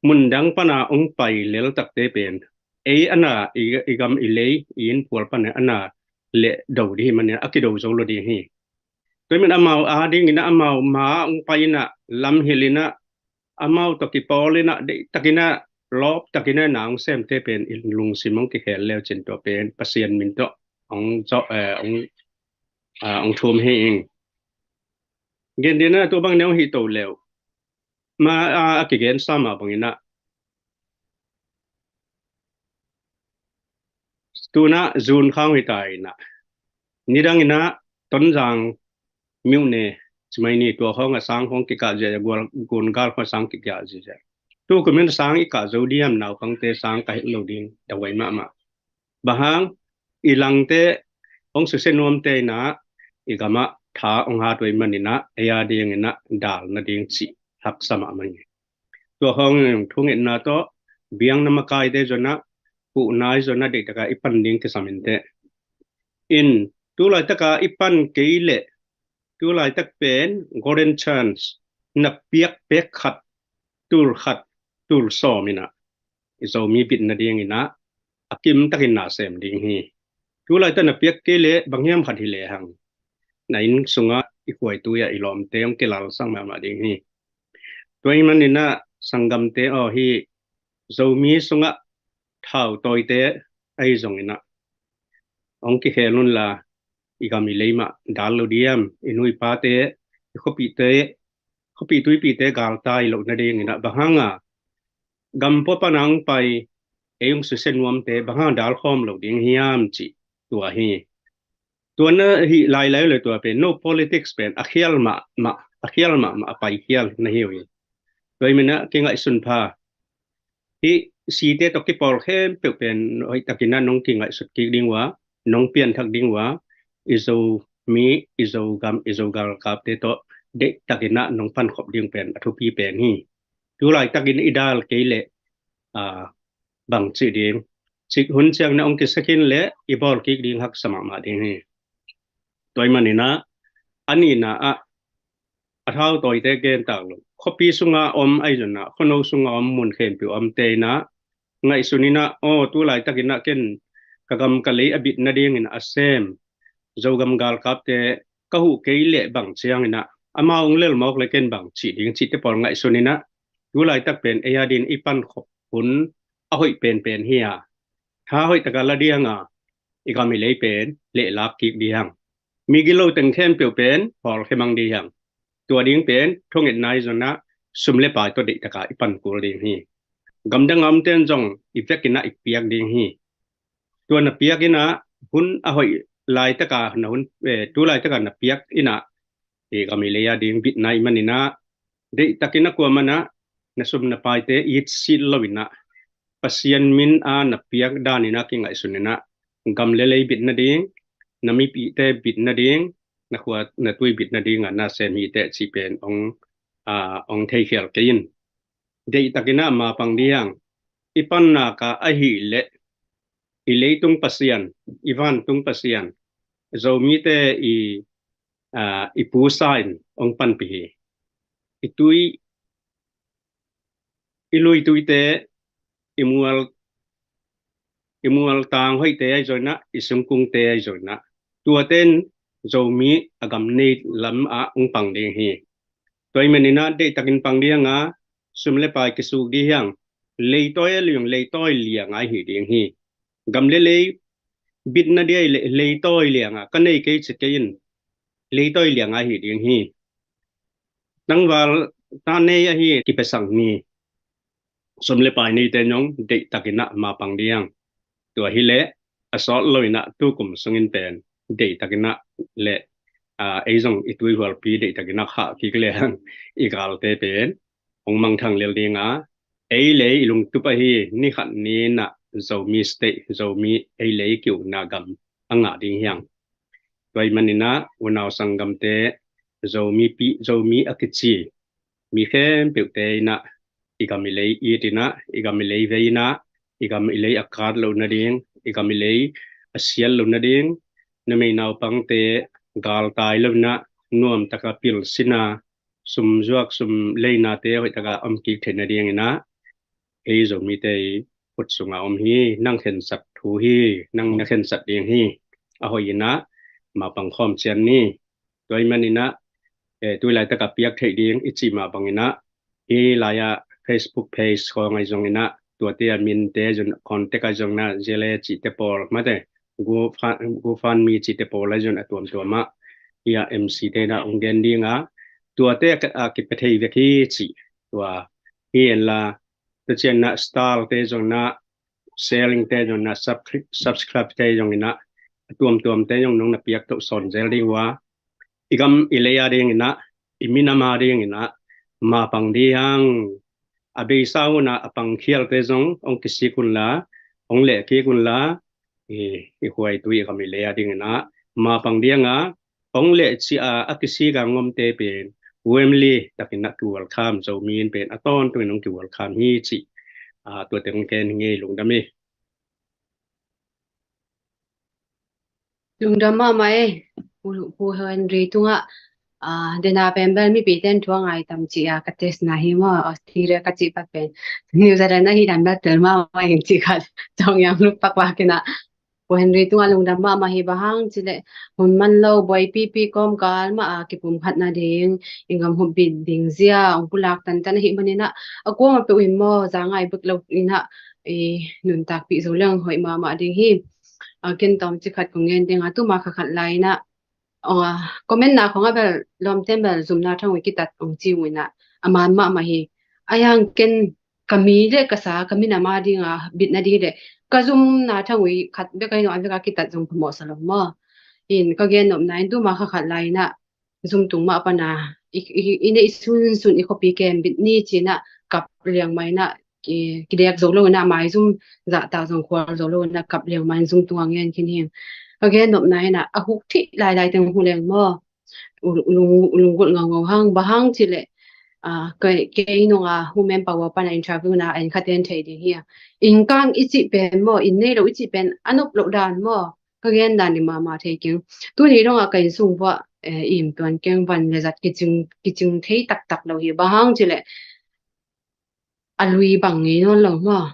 mundang pana hong pai lel takte pen ei ana i, i gam i lei i innphual pana ana le do dih hi manin a kido zo lo ding hi. Tua i mana amau a dingin a, amau ma hong pai in a, lamhilh in a, amau tawh kipawl in a, deih takin a, lawp takin a na hong semte pen i lungsim hong kikhel leu cin tua pen Pasian min tawh hong zawh, eh, hong, ah, hong thum hi ing. Gen dina tua bang ne hong hi to leu. Ma a, a kigen sa ma bangin a, tuna June khang hi ta in a, nidang in a Tonzang myone ci mai ni, tua khawng a sang khawng kikah zia, gual, gun gal khawng a sang kikah zia. Tu kumin sang i kah zo diam, naupangte sang ka het lo ding da huai mahmah. Bang hang, i langte hong susia nuamte in a, i gam a tha hong hat uh ahih manin a, ei a dingin a dal nading cih haksa mahmah hi. Tua khawng thungetna tawh biakna makaite zong a, huhna zong a, deih taka i pan ding kisam inteh. In, tu laitak a i pan kei leh, tu laitak pen golden chance, na piak pek khat, tul khat, tul sawm in a, i Zomi bit nading in a, a kim takin na sem ding hi. Tu laitak na piak kei leh bang hiam khat hi le hang, na inn sungah i khuaitui ah i lawmte hong kilalsak mahmah ding hi. Tua ahih manin a, sanggamte aw, hih Zomi sungah thau tawite ahi zongin a, hong kikhel un la, i gam i lei mah dal lo diam, i nu i pate, i khuapihte, khuapih tuipihte galtai loh nadingin a, bang hang a gam pua pana hong pai, ei hong susia nuamte bang hang a dal khawm lo ding hiam cih tua hi. Tua na hih lailai uh leh tua pen no politics pen a khial mahmah, a khial mahmah, a pai khial na hi uh hi. Tua ahih manin a kingaihsun pha. Hih site tawh kipawl khempeuh pen hoih takin a nong kingaihsut kik ding uh a, nong pianthak ding uh a, i Zomi, i Zogam, i Zo galkapte tawh deih takin a nong pankhop ding pen a thupi pen hi. Tu laitakin i dal kei leh, a, bang cih ding, cik hun ciangin a hong kisa khin leh i bawl kik ding haksa mahmah ding hi. Tua ahih manin a, a nihna ah, a thau tawite gen tak lo, khuapi sunga om ahi zong a, khuano sunga om, mun khempeuh omte in a, ngaihsun in a, aw, tu laitakin a ken ka gam ka lei a bit nadingin a sem Zogam galkapte ka huh kei leh bang ciangin a, amau hong lel mawk leh ken bang cih ding cihte pawl ngaihsun in a, tu laitak pen ei a din i pankhop hun a hoih penpen hi a, tha hoih taka la ding a, i gam i lei pen lehlak kik ding hi hang. Mi gilo teng khempeuh pen hawlkhia mang ding hi hang. Tua ding pen thungetna ahi zong a, sum le pai tawh deihtaka i pan kul ding hi. Gamdang a omten zong i vekinah i piak ding hi. Tua na piak inah hun a hoih laitaka na hun, eh, tu laitaka na piak inah i gam i lei a ding bitna i maninah deihtakinah kuamanah na sum na paite it sit lo inah Pasian min a na piak daninah kingaihsun inah gam le lei bitna ding, na mipihte bitna ding, na khua na tui bitna dingah na sem hiteh cih pen ong, ah, ong theikhial kei in. Deihtakinah mapang dihang i pannaka ahih leh i leitung Pasian, i vantung Pasian, Zomite i, ah, i pusa in ong panpih hi. I tui, i luituite, i mual, i mualtang hoihte ahi zoinah, i sungkungte ahi zoinah tuaten Zomi a gam nei lamah ong pang ding hi. Tua i maninah deihtakin pang dihanga sum le pai kisuk dihang leitawi a liang, leitawi lianga i hi ding hi. Gam le lei bitna dia i le leitawi lianga ka nei kei ci kei in leitawi lianga i hi ding hi. Tangval ta nei ahi kipesak ni sum le pai neite nong deihtakinah mapang dihang. Tua hileh a sawt loinah tukum sungin pen deihtakinah le, ah, ei zong i tuihualpi deihtakinah khah kik lehang i galte pen ong mangthang lel dinga ei lei i lungtup ahi nikhat ninah Zomi state, Zomi ei lei kiukna gam a ngah ding hiang. Tua i maninah unau sanggamte Zomi pi, Zomi a kici mi khempeuhte inah i gam i lei it inah, i gam i lei vei inah, i gam i lei a kat loh nading, i gam i lei a siat loh nading, numei naupangte galtai loinah nuamtaka pilsina sumzuak sum leinate hoihtaka om kik theih nadinginah ei Zomite i khut sunga om hi. Nang khensat thu hi, nang na khensat ding hi. A hoih inah mapang khawm cian ni. Tua i maninah, eh, tui laitaka piak theih ding i cih mah banginah hih lai-ah Facebook page khawng ahi zonginah tuate a minte zon contact ahi zonginah zele cihte pawl mate GoFund, GoFundMe cihte pawl ahi zon a tuamtuamah hih a M C te inah ong gen dinga tuate a, a kipia thei vek hi cih. Tua hi enla tua cianah star te zonginah sharing te zonginah subscri-, subscribe te zonginah a tuamtuamte zong nong na piak toh sawn zel ding uh a i gam i lei a dinginah i minam a dinginah mapang dihang. A beisa unah a pangkhialte zong ong kisik unla, ong lehkik unla, i, i huaitui i gam i lei a dinginah mapang dihanga ong lehcih a a kisik a ngomte pen warmly takinah kiwelcome, Zomi in pen a tawntungin ong kiwelcome hi cih, ah, tuate ong gen hi ngei. Lungdam hi. Lungdam mahmah e. Pu, Pu Henry tungah, ah, dena pen bel mipite in thu a ngai tam ci a ka test na hi maw, Australia ka cih pat pen New Zealand ahi dan bel tel mahmah ing ci khat tawng yang lup pak wak inah Pu Henry tungah lungdam mahmah hi. Bang hang cileh hun man lo buaipipi kawmkal mah a kipumkhat nading i gam humbit ding zia ong pulak tantan ahi maninah a kuamah peuh in maw za ngai bek lo inah i nuntakpih zo leng hoih mahmah ding hi. A, ken tawm ci khat kong gen ding a, tuma kha khat lai inah, a, comment na khong a bel lawmten bel zumna thang uh kitat ong ci uh inah a man mahmah hi. A yang ken ka mi le ka sa ka minam a dinga bitna ding hi le ka zumna thang uh khat bek ahi nong a bek a kitat zong phamawh sa lo maw. In ka gen nopna in tuma kha khat lai inah zumtung mah pana i, i, i neih sunsun i khuapi kem bit ni cinah kap liang mah inah ki, kidek zo lo inah maizum zahtak zong khual zo lo inah kap liang mah in zumtung a ngen khin hi. Ka gen nopna inah a huk thih lailai teng hu leng maw u, u lung, u lunggulh ngaungau hang. Bang hang cileh, ah, kei, kei nunga humen pawa pana interview na en khaten thei ding hi a. Inn kang i cih pen maw, inn nei lo i cih pen a nop loh dan maw, ka gen dan i mahmah thei keng. Tuni dongah ka inn sung vuah, eh, im tuan keng, van le zat kicing, kicing thei taktak lo hi. Bang hang cileh a lui bang ngei nawn lo maw.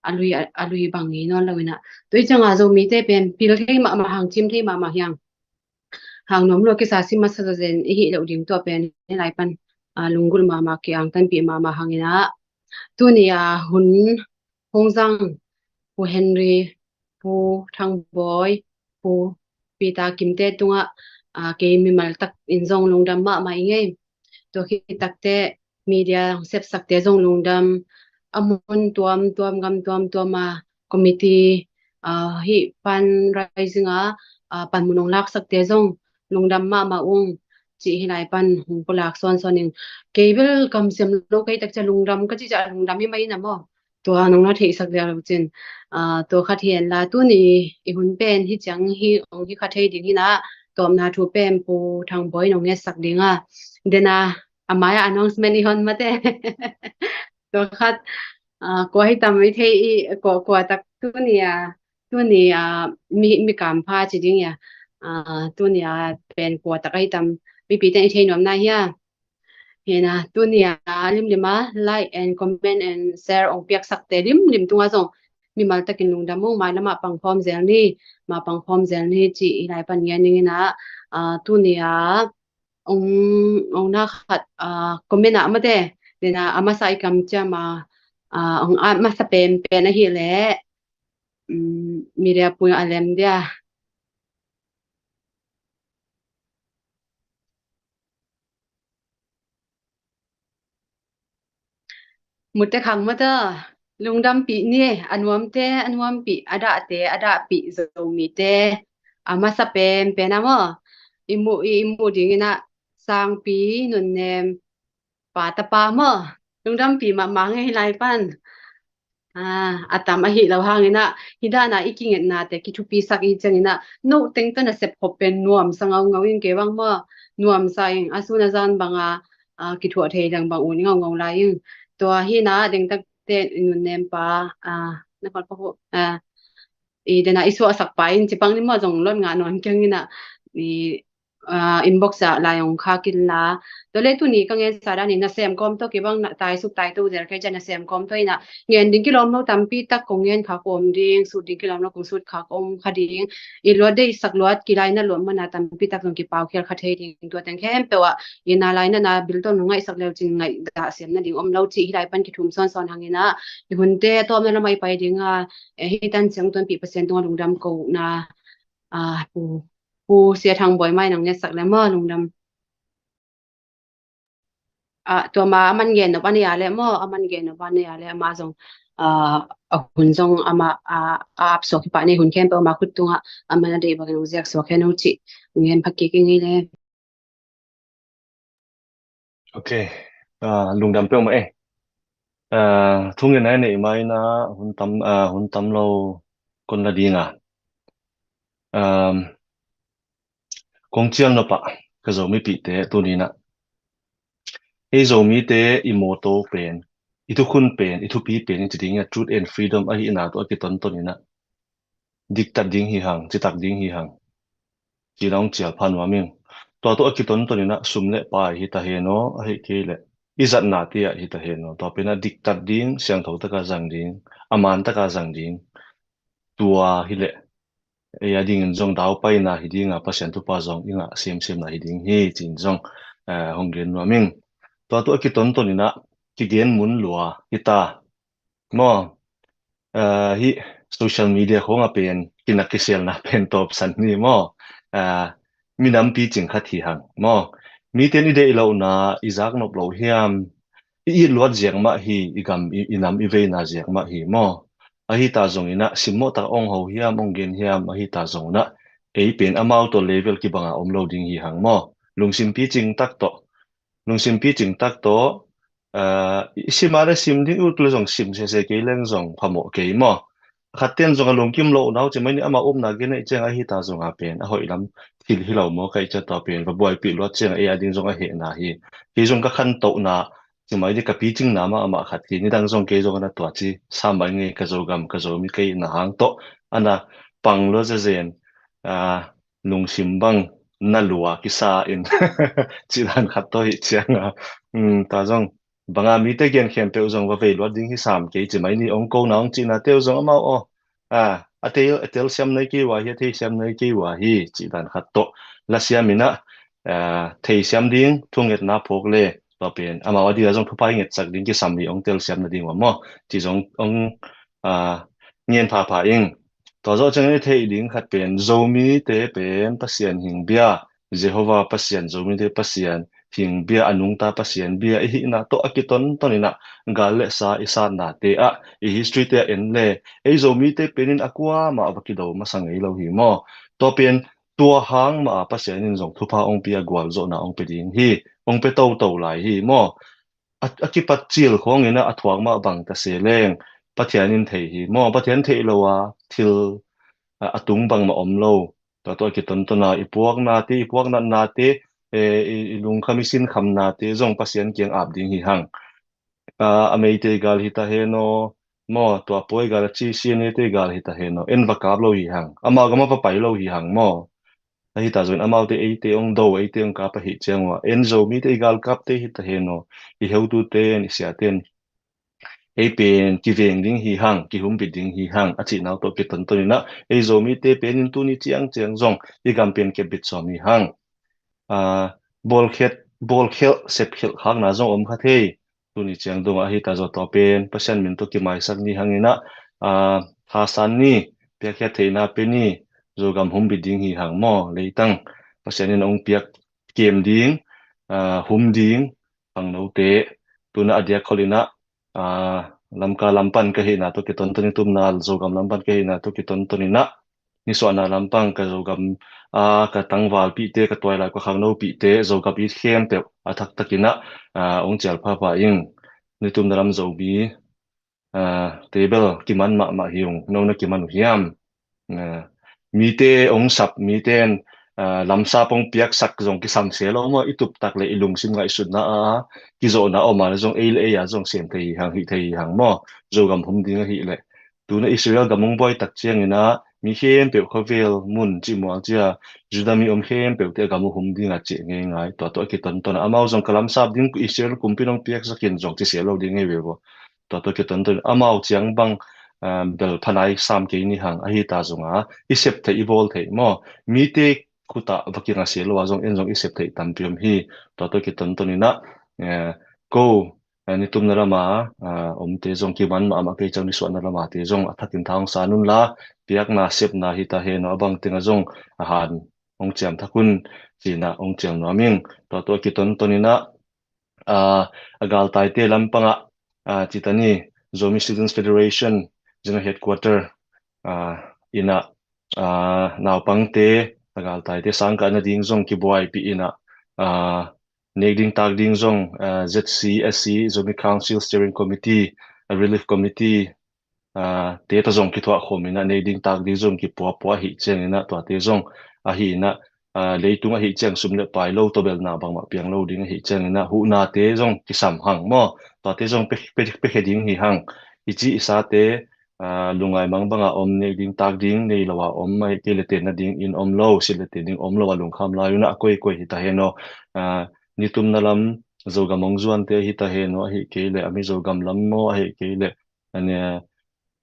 A lui, a, a lui bang ngei nawn lo inah. Tua i cianga Zomite pen pil thei mahmah hang, cim thei mahmah hiang. Hang nuam lo kisa si masa zazen i hih loh ding tua pen hi lai pan, a, lunggulh mahmah ki angtanpih mahmah hang inah. Tuni a hun hong zang Pu Henry, Pu Thangbawi, Pu Peter Kimte tungah, a, kei mimal tak in zong lungdam mahmah i ngei. Tua khit takte media hong sepsakte zong lungdam, a mun tuamtuam, gam tuamtuam a committee, ah, hih fundraising a, ah, panmun hong laksakte zong lungdam mahmah ung, cih hih lai pan hong pulak sawnsawn ing. Kei bel kamsiam lo ka hih tak ciang lungdam ka cih ciang lungdam hi mah ing a maw. Tua nong na theihsak liang lo cin, ah, tua khat hi hen la, tuni i hun pen hih ciang hi, hong hi kha thei ding hi na, tawpna thu pen Pu Thang Bawi nong ngetsak ding a, den a, a mai-ah announcement i hon mate. Tua khat, ah, kua hi tam i thei i, kua, kua tak tuni a, tuni a, mi, mi kampha ci ding i a, ah, tuni a pen kua tak a hi tam, mipi ten i thei nuam na hia. Hi na, tuni a limlim a like and comment and share hong piaksakte limlim tungah zong mimal takin lungdam ung, mailam ah pangkhawm zel ni, ma pangkhawm zel ni cih hih lai pan ngen ning i na, ah, tuni a hong, hong na khat, ah, comment ah mate, den a, a masa i kamciam a, ah, hong a masa penpen ahih leh, um, media pui a lem dia. Mute khang mata, lungdampih ni, a nuamte a nuampih, a dahte a dahpih Zomite a masa penpen a maw, i mu, i, i mu ding i na, Sangpi Nunnem pa tapa maw, lungdampih mahmah ngei lai pan. Ah, a tam ahih lo hang i na, hih dan a i kingetnate kithupisak i ciang i na, no teng tawh nasep khop pen nuamsa ngaungau ing, kei bang maw, nuamsa ing, a sun a zan bang a, ah, kithuah thei dang bang ut ngaungau lai ing. Tua hi na, dengtak te i Nunnem pa, ah, na khol pa hu, ah, i den a i suahsak pa in ci pang ni maw, zong lon ngah nawn keng i na, i, ah, inbox ah lai hong khak in la. Tua le tuni ka ngensa dan in nasem kawm tawh kibang na taisuk taito zel kei ciang nasem kawm tawh i na, ngen ding kilawm lo tampi tak kong ngen khak om ding, sut ding kilawm lo kong sut khak om kha ding. I luat deihsak luat, kilaina luat man a tampi tak zong kipaukhial kha thei ding. Tua teng khempeuh ah i na laina na bil tawh nong ngaihsak leu cin ngaihdah siam nading om lo cih hih lai pan kithum sawnsawn hang i na, i hunte tawpna lam ah i pai ding a, eh, hih tan ciang tuanpih Pasian tungah lungdam kohna, ah, Pu, Pu Sia Thang Bawi mai nang ngetsak le maw, lungdam. Ah, tua ma a man gen nop a nei a le maw, a man gen nop a nei a le ama zong, ah, a hun zong ama, ah, a ap suak hi pah ni, hun khempeuh ama khut tungah a man a deih bangin hong ziak suak hen uh cih hong gen pha kik ing ei le. Ok. Ah, lungdam peuhmah e. Ah, thungetna i neih ma i na, hun tam, ah, hun tam lo kon la ding a. Um, kong cial nop ah ka Zomipihte tuni na, ei Zomite i motto pen, i thukhun pen, i thupi pen i ci ding a, truth and freedom ahihna tawh a kitonton i na, diktat ding hi hang, citak ding hi hang, ci na hong cial pha nuam ing. Tua tawh a kitonton i na, sum le pai hi ta hen aw, ahih kei leh i zatnate ah hi ta hen aw, tua pen a diktat ding, siangtho taka zang ding, a man taka zang ding, tua hi leh ei a dingin zong daupaina hi ding a, Pasian thupha zong i ngah semsemna hi ding hi, ci-in zong, eh, hong gen nuam ing. Tua tawh a kitonton i na, kigen mun lua hi ta maw. Ah, hih social media khawng a pen kinak kiselna pen tawpsan ni maw. Ah, minam picing khat hi hang maw. Mite in i deih lohna i zak nop lo hiam, i it luat ziak mah hi, i gam, i, i nam, i veina ziak mah hi maw. Ahi ta zong i na, simmawh tak ong ho hiam, ong gen hiam, ahi ta zong i na, ei pen amau tawh level kibang a om lo ding hi hang maw. Lungsim picing tak tawh, lungsim picing tak tawh, ah, i sim a le sim ding, ut le zong sim sese kei leng zong phamawh kei maw. Khat ten zong a lungkim lo nau ci mai ni, ama upna gen ei ciang ahi ta zong a pen a hoih lam thil hi lo maw, ka i ciang tua pen va buaipih luat ciang ei a ding zong a hehna hi. Kei zong ka khantohna ci mai ni, ka picingna mah amah khat hi. Nidang zong kei zong a na tua ci sa mai ngei, ka Zogam, ka Zomi kei na hang tawh a na pang lua zezen, ah, lungsim bang na lua kisa in cih dan khat tawh hi ciang a. Um, ta zong banga mite gen khempeuh zong va vei luat ding hi sam kei ci mai ni, ong ko na ong cihna teu zong amau aw. Ah, a tel, a telsiam nei kei uh a hi, a theisiam nei kei uh a hi, cih dan khat tawh lasiam i na, ah, theisiam ding, thungetna phawk le, tua pen amau a ding a zong thupha i ngetsak ding kisam hi, ong telsiam nading uh a maw, ci zong ong, ah, ngen phapha ing. Tua zawh ciangin i theih ding khat pen, Zomite pen Pasian hingbia, Jehovah Pasian, Zomite Pasian, thingbia, a nungta Pasian bia i hihna tawh a kitonton in ah gal le sa i satnate ah, i history te ah en le ei Zomite penin a kuamah va kido masa ngei lo hi maw? Tua pen tua hang mah a Pasian in zong thupha hong pia, gualzawhna hong pe ding hi, hong pe toto lai hi maw? A, a kipat cil khawngin ah a thuak mah bang ta se leng Pathian in thei hi maw? Pathian theih lo a thil a, a tung bangmah om lo. Tua tawh a kitonton a i puaknate, i puaknatnate, eh, i, i lungkham, i sinkhamnate zong Pasian kiang ap ding hi hang. A, a Meitei gal hi ta hen aw maw, tua Pawi gal, a C C N A te gal hi ta hen aw, en va kap lo hi hang, amau gam ah va pai lo hi hang maw? Ahi ta zongin amaute eite hong do, eite hong kap ahih ciang ua, en Zomite i galkapte hi ta hen aw, i heutute in, i siate in ei pen kiveng ding hi hang, kihumbit ding hi hang, a cihna uh tawh kitonton in ah ei Zomite penin tuni ciangciang zong i gam pen kepbit sawm hi hang. A, bawlkhelh, bawlkhelh, sepkhelh khakna zong om kha thei. Tuni ciang dongah ahi ta zaw, tua pen Pasian min tawh kimaisak ni hangin ah, a, thasan ni, piakkhiat theihna pe ni, Zogam humbit ding hi hang maw? Leitang Pasian in hong piak kem ding, a, hum ding khangnote, tuna a diak kholh in ah, a, Lamka lam pan ka hihna tawh kitonton, i tumna Zogam lam pan ka hihna tawh kitonton in ah, nisuahna lampang ka Zogam, a, ka tangvalpihte, ka tuailai ka khangnopihte, Zogam it khempeuh a thaktakin ah, a, hong cial phapha ing. Nitumna lam Zomi, a, table kiman mahmah hi ung, no na kiman uh hiam? A, mite hong sap, mite in, a, lamsap hong piaksak zong kisam se lo maw? I tuptak le i lungsim ngaihsutna a, a kizawhna om a le zong ei le ei a zong sem thei hi hang, hih thei hi hang maw? Zogam hum ding ahih leh. Tuna Israel gam hong buai tak ciangin ah mi khempeuh, khuavel mun cihmuang cia, Judah mi om khempeuh te a gam uh hum ding a cih ngeingai. Tua tawh a kitonton a, amau zong ka lamsap ding, Israel kumpi in hong piaksak in zong ci se lo ding ngei ve vo. Tua tawh a kitonton a, amau ciang bang, ah, bel phanai sam kei ni hang, ahi ta zong a i sep theih, i bawl theih maw? Mite khutah va kinga se lo a zong en zong i sep theih tampi om hi. Tua tawh a kitonton in ah, eh, ko, eh, nitumna lama, ah, omte zong kiman mahmah kei ciang nisuahna lama te zong a thakin tha hong san un la, piakna sepna hi ta hen aw, a bang teng a zong a han hong ciam thak un, ci-in ah hong ciam nuam ing. Tua tawh a kitonton in ah, ah, a galtaite lampang ah, ah, ci ta ni, Zomi Students Federation General Headquarter, ah, in ah, ah, naupangte, a galtaite sangkah nading zong kibuaipih in ah, ah, nek ding tak ding zong, ah, Z C S C, Zomi Council Steering Committee, ah, Relief Committee, ah, te tawh zong kithuah khawm in ah, nek ding tak ding zong kipuapua ahih ciangin ah, tuate zong ahi in ah, ah, leitung ahih ciang sum le pai lo tawh belna bangmah piang lo ding ahih ciangin ah, huhnate zong kisam hang maw? Tuate zong pe, pe, pe khe ding hi hang. I ci i sate, ah, lungngai mang banga om, nek ding tak ding nei lo a om, ahih kei le tenna ding inn om lo, silh le ten ding om lo a lungkham lai un ah, a koikoi hi ta hen aw. Ah, nitumna lam Zogam hong zuante hi ta hen aw, ahih kei le a Mizo gam lam maw, ahih kei le a ni,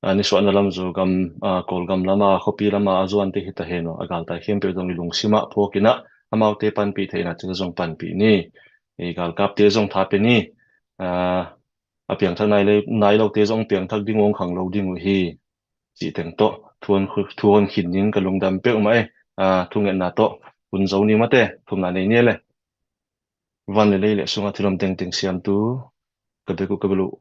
a nisuahna lam Zogam, ah, Kawlgam lama, khuapi lama a zuante hi ta hen aw. A galtai khempeuh zong i lungsim ah phuak in ah, amaute panpih theihna cih zong panpih ni. I galkapte zong tha pe ni. Ah, a piangthak nai le, nai lote zong piangthak ding uh, hong khang lo ding uh hi, cih teng tawh thu hon, thu hon khin ding ka lungdam peuhmah e. Ah, thungetna tawh hun zo ni mate, thumna nei ni le. Van le lei le sungah thil om tengteng siamtu, ka bek uh ka bel uh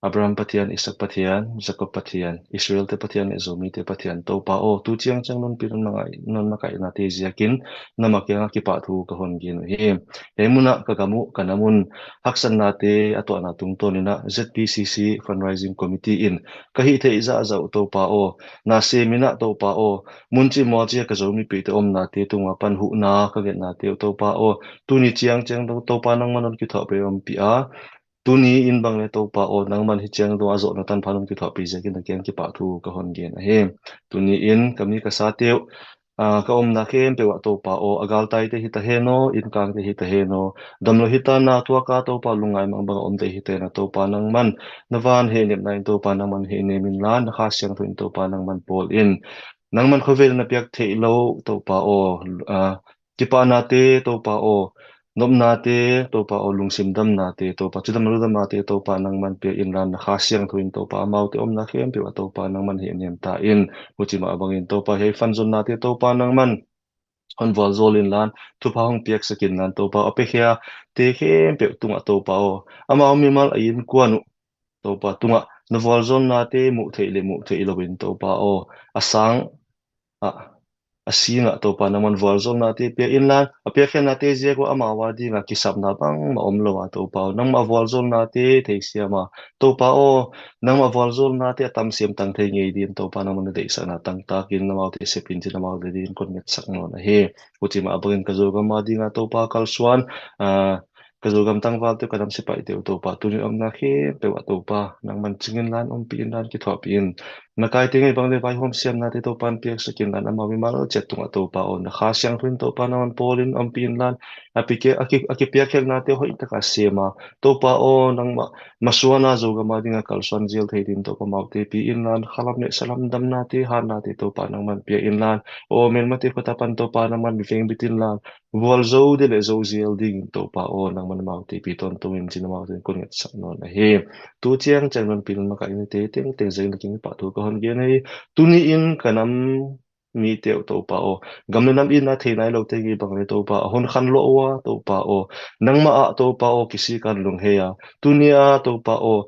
Abraham Pathian, Isaac Pathian, Jacob Pathian, Israel-te Pathian le Zomite Pathian Topa aw, tu ciangciang nunpi nunmakaih, nunmakaihna te ziakin na ma kiangah kipahthu ka hon gen uh hi. Hei munah ka gam uh ka nam un haksatnate a tuahna tungtawnin ah Z P C C Fundraising Committee in ka hih theih zahzah uh Topa aw, na sem in ah Topa aw, mun cih mual cih a ka Zomipihte omnate tungah pan huhna ka ngetnate uh Topa aw, tuni ciangciang dong Topa nangman hon kithawhpih ompih a, tuni in bang le Topa aw, nangman hih ciang dong a zawhna tanpha hon kithawhpih ziakin na kiang kipahthu ka hon gen ahi. Tuni in ka mi ka sate uh, aa, ka omna khempeuh ah Topa aw, a galtaite hi ta hen aw, innkangte hi ta hen aw, dam lo hi ta na, tuaka Topa lungngai mang banga omte hi ta hen aw, Topa nangman na van hehnepna in Topa nangman hehnem inla, na Kha Siangtho in Topa nangman pawl in. Nangman khuavel na piak theih lo Topa aw, aa, kipahnate Topa aw, nopnate Topa aw, lungsim damnate Topa, cidam ludamnate Topa nangman pia inla, na Kha Siangtho in Topa amaute omna khempeuh ah Topa nangman hehnem ta in. Huci mah bangin Topa hei fanzonnate Topa nangman hon vualzawl inlan, thupha hong piaksak inlan Topa aw, a piakhiate khempeuh tungah Topa aw, amau mimal a innkuan uh Topa tungah na vualzawlnate muh theih le muh theih loin Topa aw, a sang ah a singah Topa nangman vualzawlnate pia inlan, a piakkhiatnate ziak uh amau a dingah kisapna bangmah om lo a Topa aw, nangmah vualzawlnate theisiam a Topa aw, nangmah vualzawlnate a tamsiam tang thei ngei din Topa nangman na deihsakna tangtakin amaute sepin cin amaute din kon ngetsak nawn ahi. Huci mah bangin ka Zogam a dingah Topa kalsuan, ah, ka Zogam tangvalte uh, ka nam sipaihte uh Topa, tunin omna khempeuh ah Topa nangman cing inlan, ompih inlan, kithuahpih in. Na kaite ngei bang le vaihawm siamnate Topa in piaksak inlan, amau mimal ciat tungah Topa aw, na Kha Siangtho in Topa nangman pawlin ompih inlan, a pikia-, a ki-, a kipiakkhiatnate hoih taka sem a Topa aw, nangmah masuana Zogam a dingah kalsuan zial thei din Topa amaute pi inlan, khalam le salam damnate, hatnate Topa nangman pia inlan, aw, Myanmar-te khuata pan Topa nangman mi vengbit inlan, vualzo dih le zo zial dingin Topa aw, nangman amaute pi tawntung in cin amaute kon ngetsak nawn ahi. Tu ciang ciang non pi non makaih nite tengteng zeng na king i pahthu ka hon gen ahi. Tuni in ka nam mite uh Topa aw, gam le nam itna thei nai lote ngei bang le Topa a hon khan luah uh a Topa aw, nangmah ah Topa aw kisikan lunghei a, tuni a Topa aw,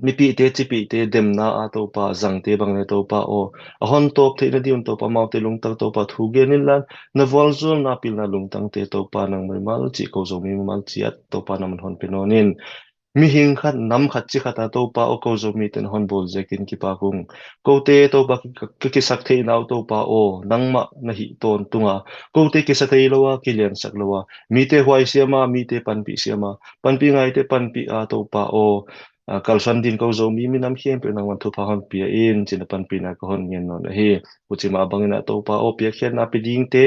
mipihte cipihte demna a Topa zangte bang le Topa aw, a hon tawp theihna ding un Topa amaute lungtang Topa thu gen inlan, na vualzawlna pilna lungtangte Topa nang mimal cih ko Zomi mimal ciat Topa nangman hon pia nawn in. Mihing khat, nam khat, ci khat a Topa aw, ko Zomite na hon bawl ziakin kipak ung. Kote Topa ki-, ka kisak theihna uh Topa aw, nangmah na hih tawntung a, kote kisa thei lo a, kiliansak lo a, mite huai siam a, mite panpih siam a, panpih ngaite panpih a Topa aw, a, kalsuan din ko Zomi minam khempeuh nangman thupha hon pia in cin a panpihna ka hon ngen nawn ahi. Huci mah bangin a Topa aw, piakkhiatna pia dingte,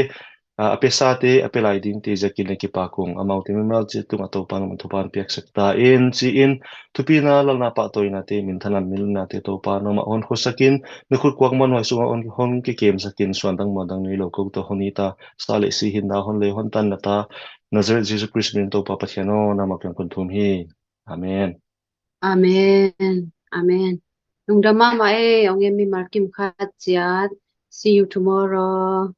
a, a piasate, a pia lai dingte ziakin le kipak ung. Amaute mimal ciat tungah Topa nangman thupha hon piaksak ta in ci-in, thupina, lalna, pahtawinate, minthanna, minlutnate Topa nangmah hon khuasakin, na khut kuak manhuai sungah hon, hon kikemsakin, suandang muandang nei lo ko tawh hon it a, sa le si hinna hon lei hon tanna ta, Nazareth Jesu Khrist min Topa Pathian aw, nangmah kiang kon thum hi. Amen. Amen. Amen. Lungdam mahmah e, ong en mimal kim khat ciat. See you tomorrow.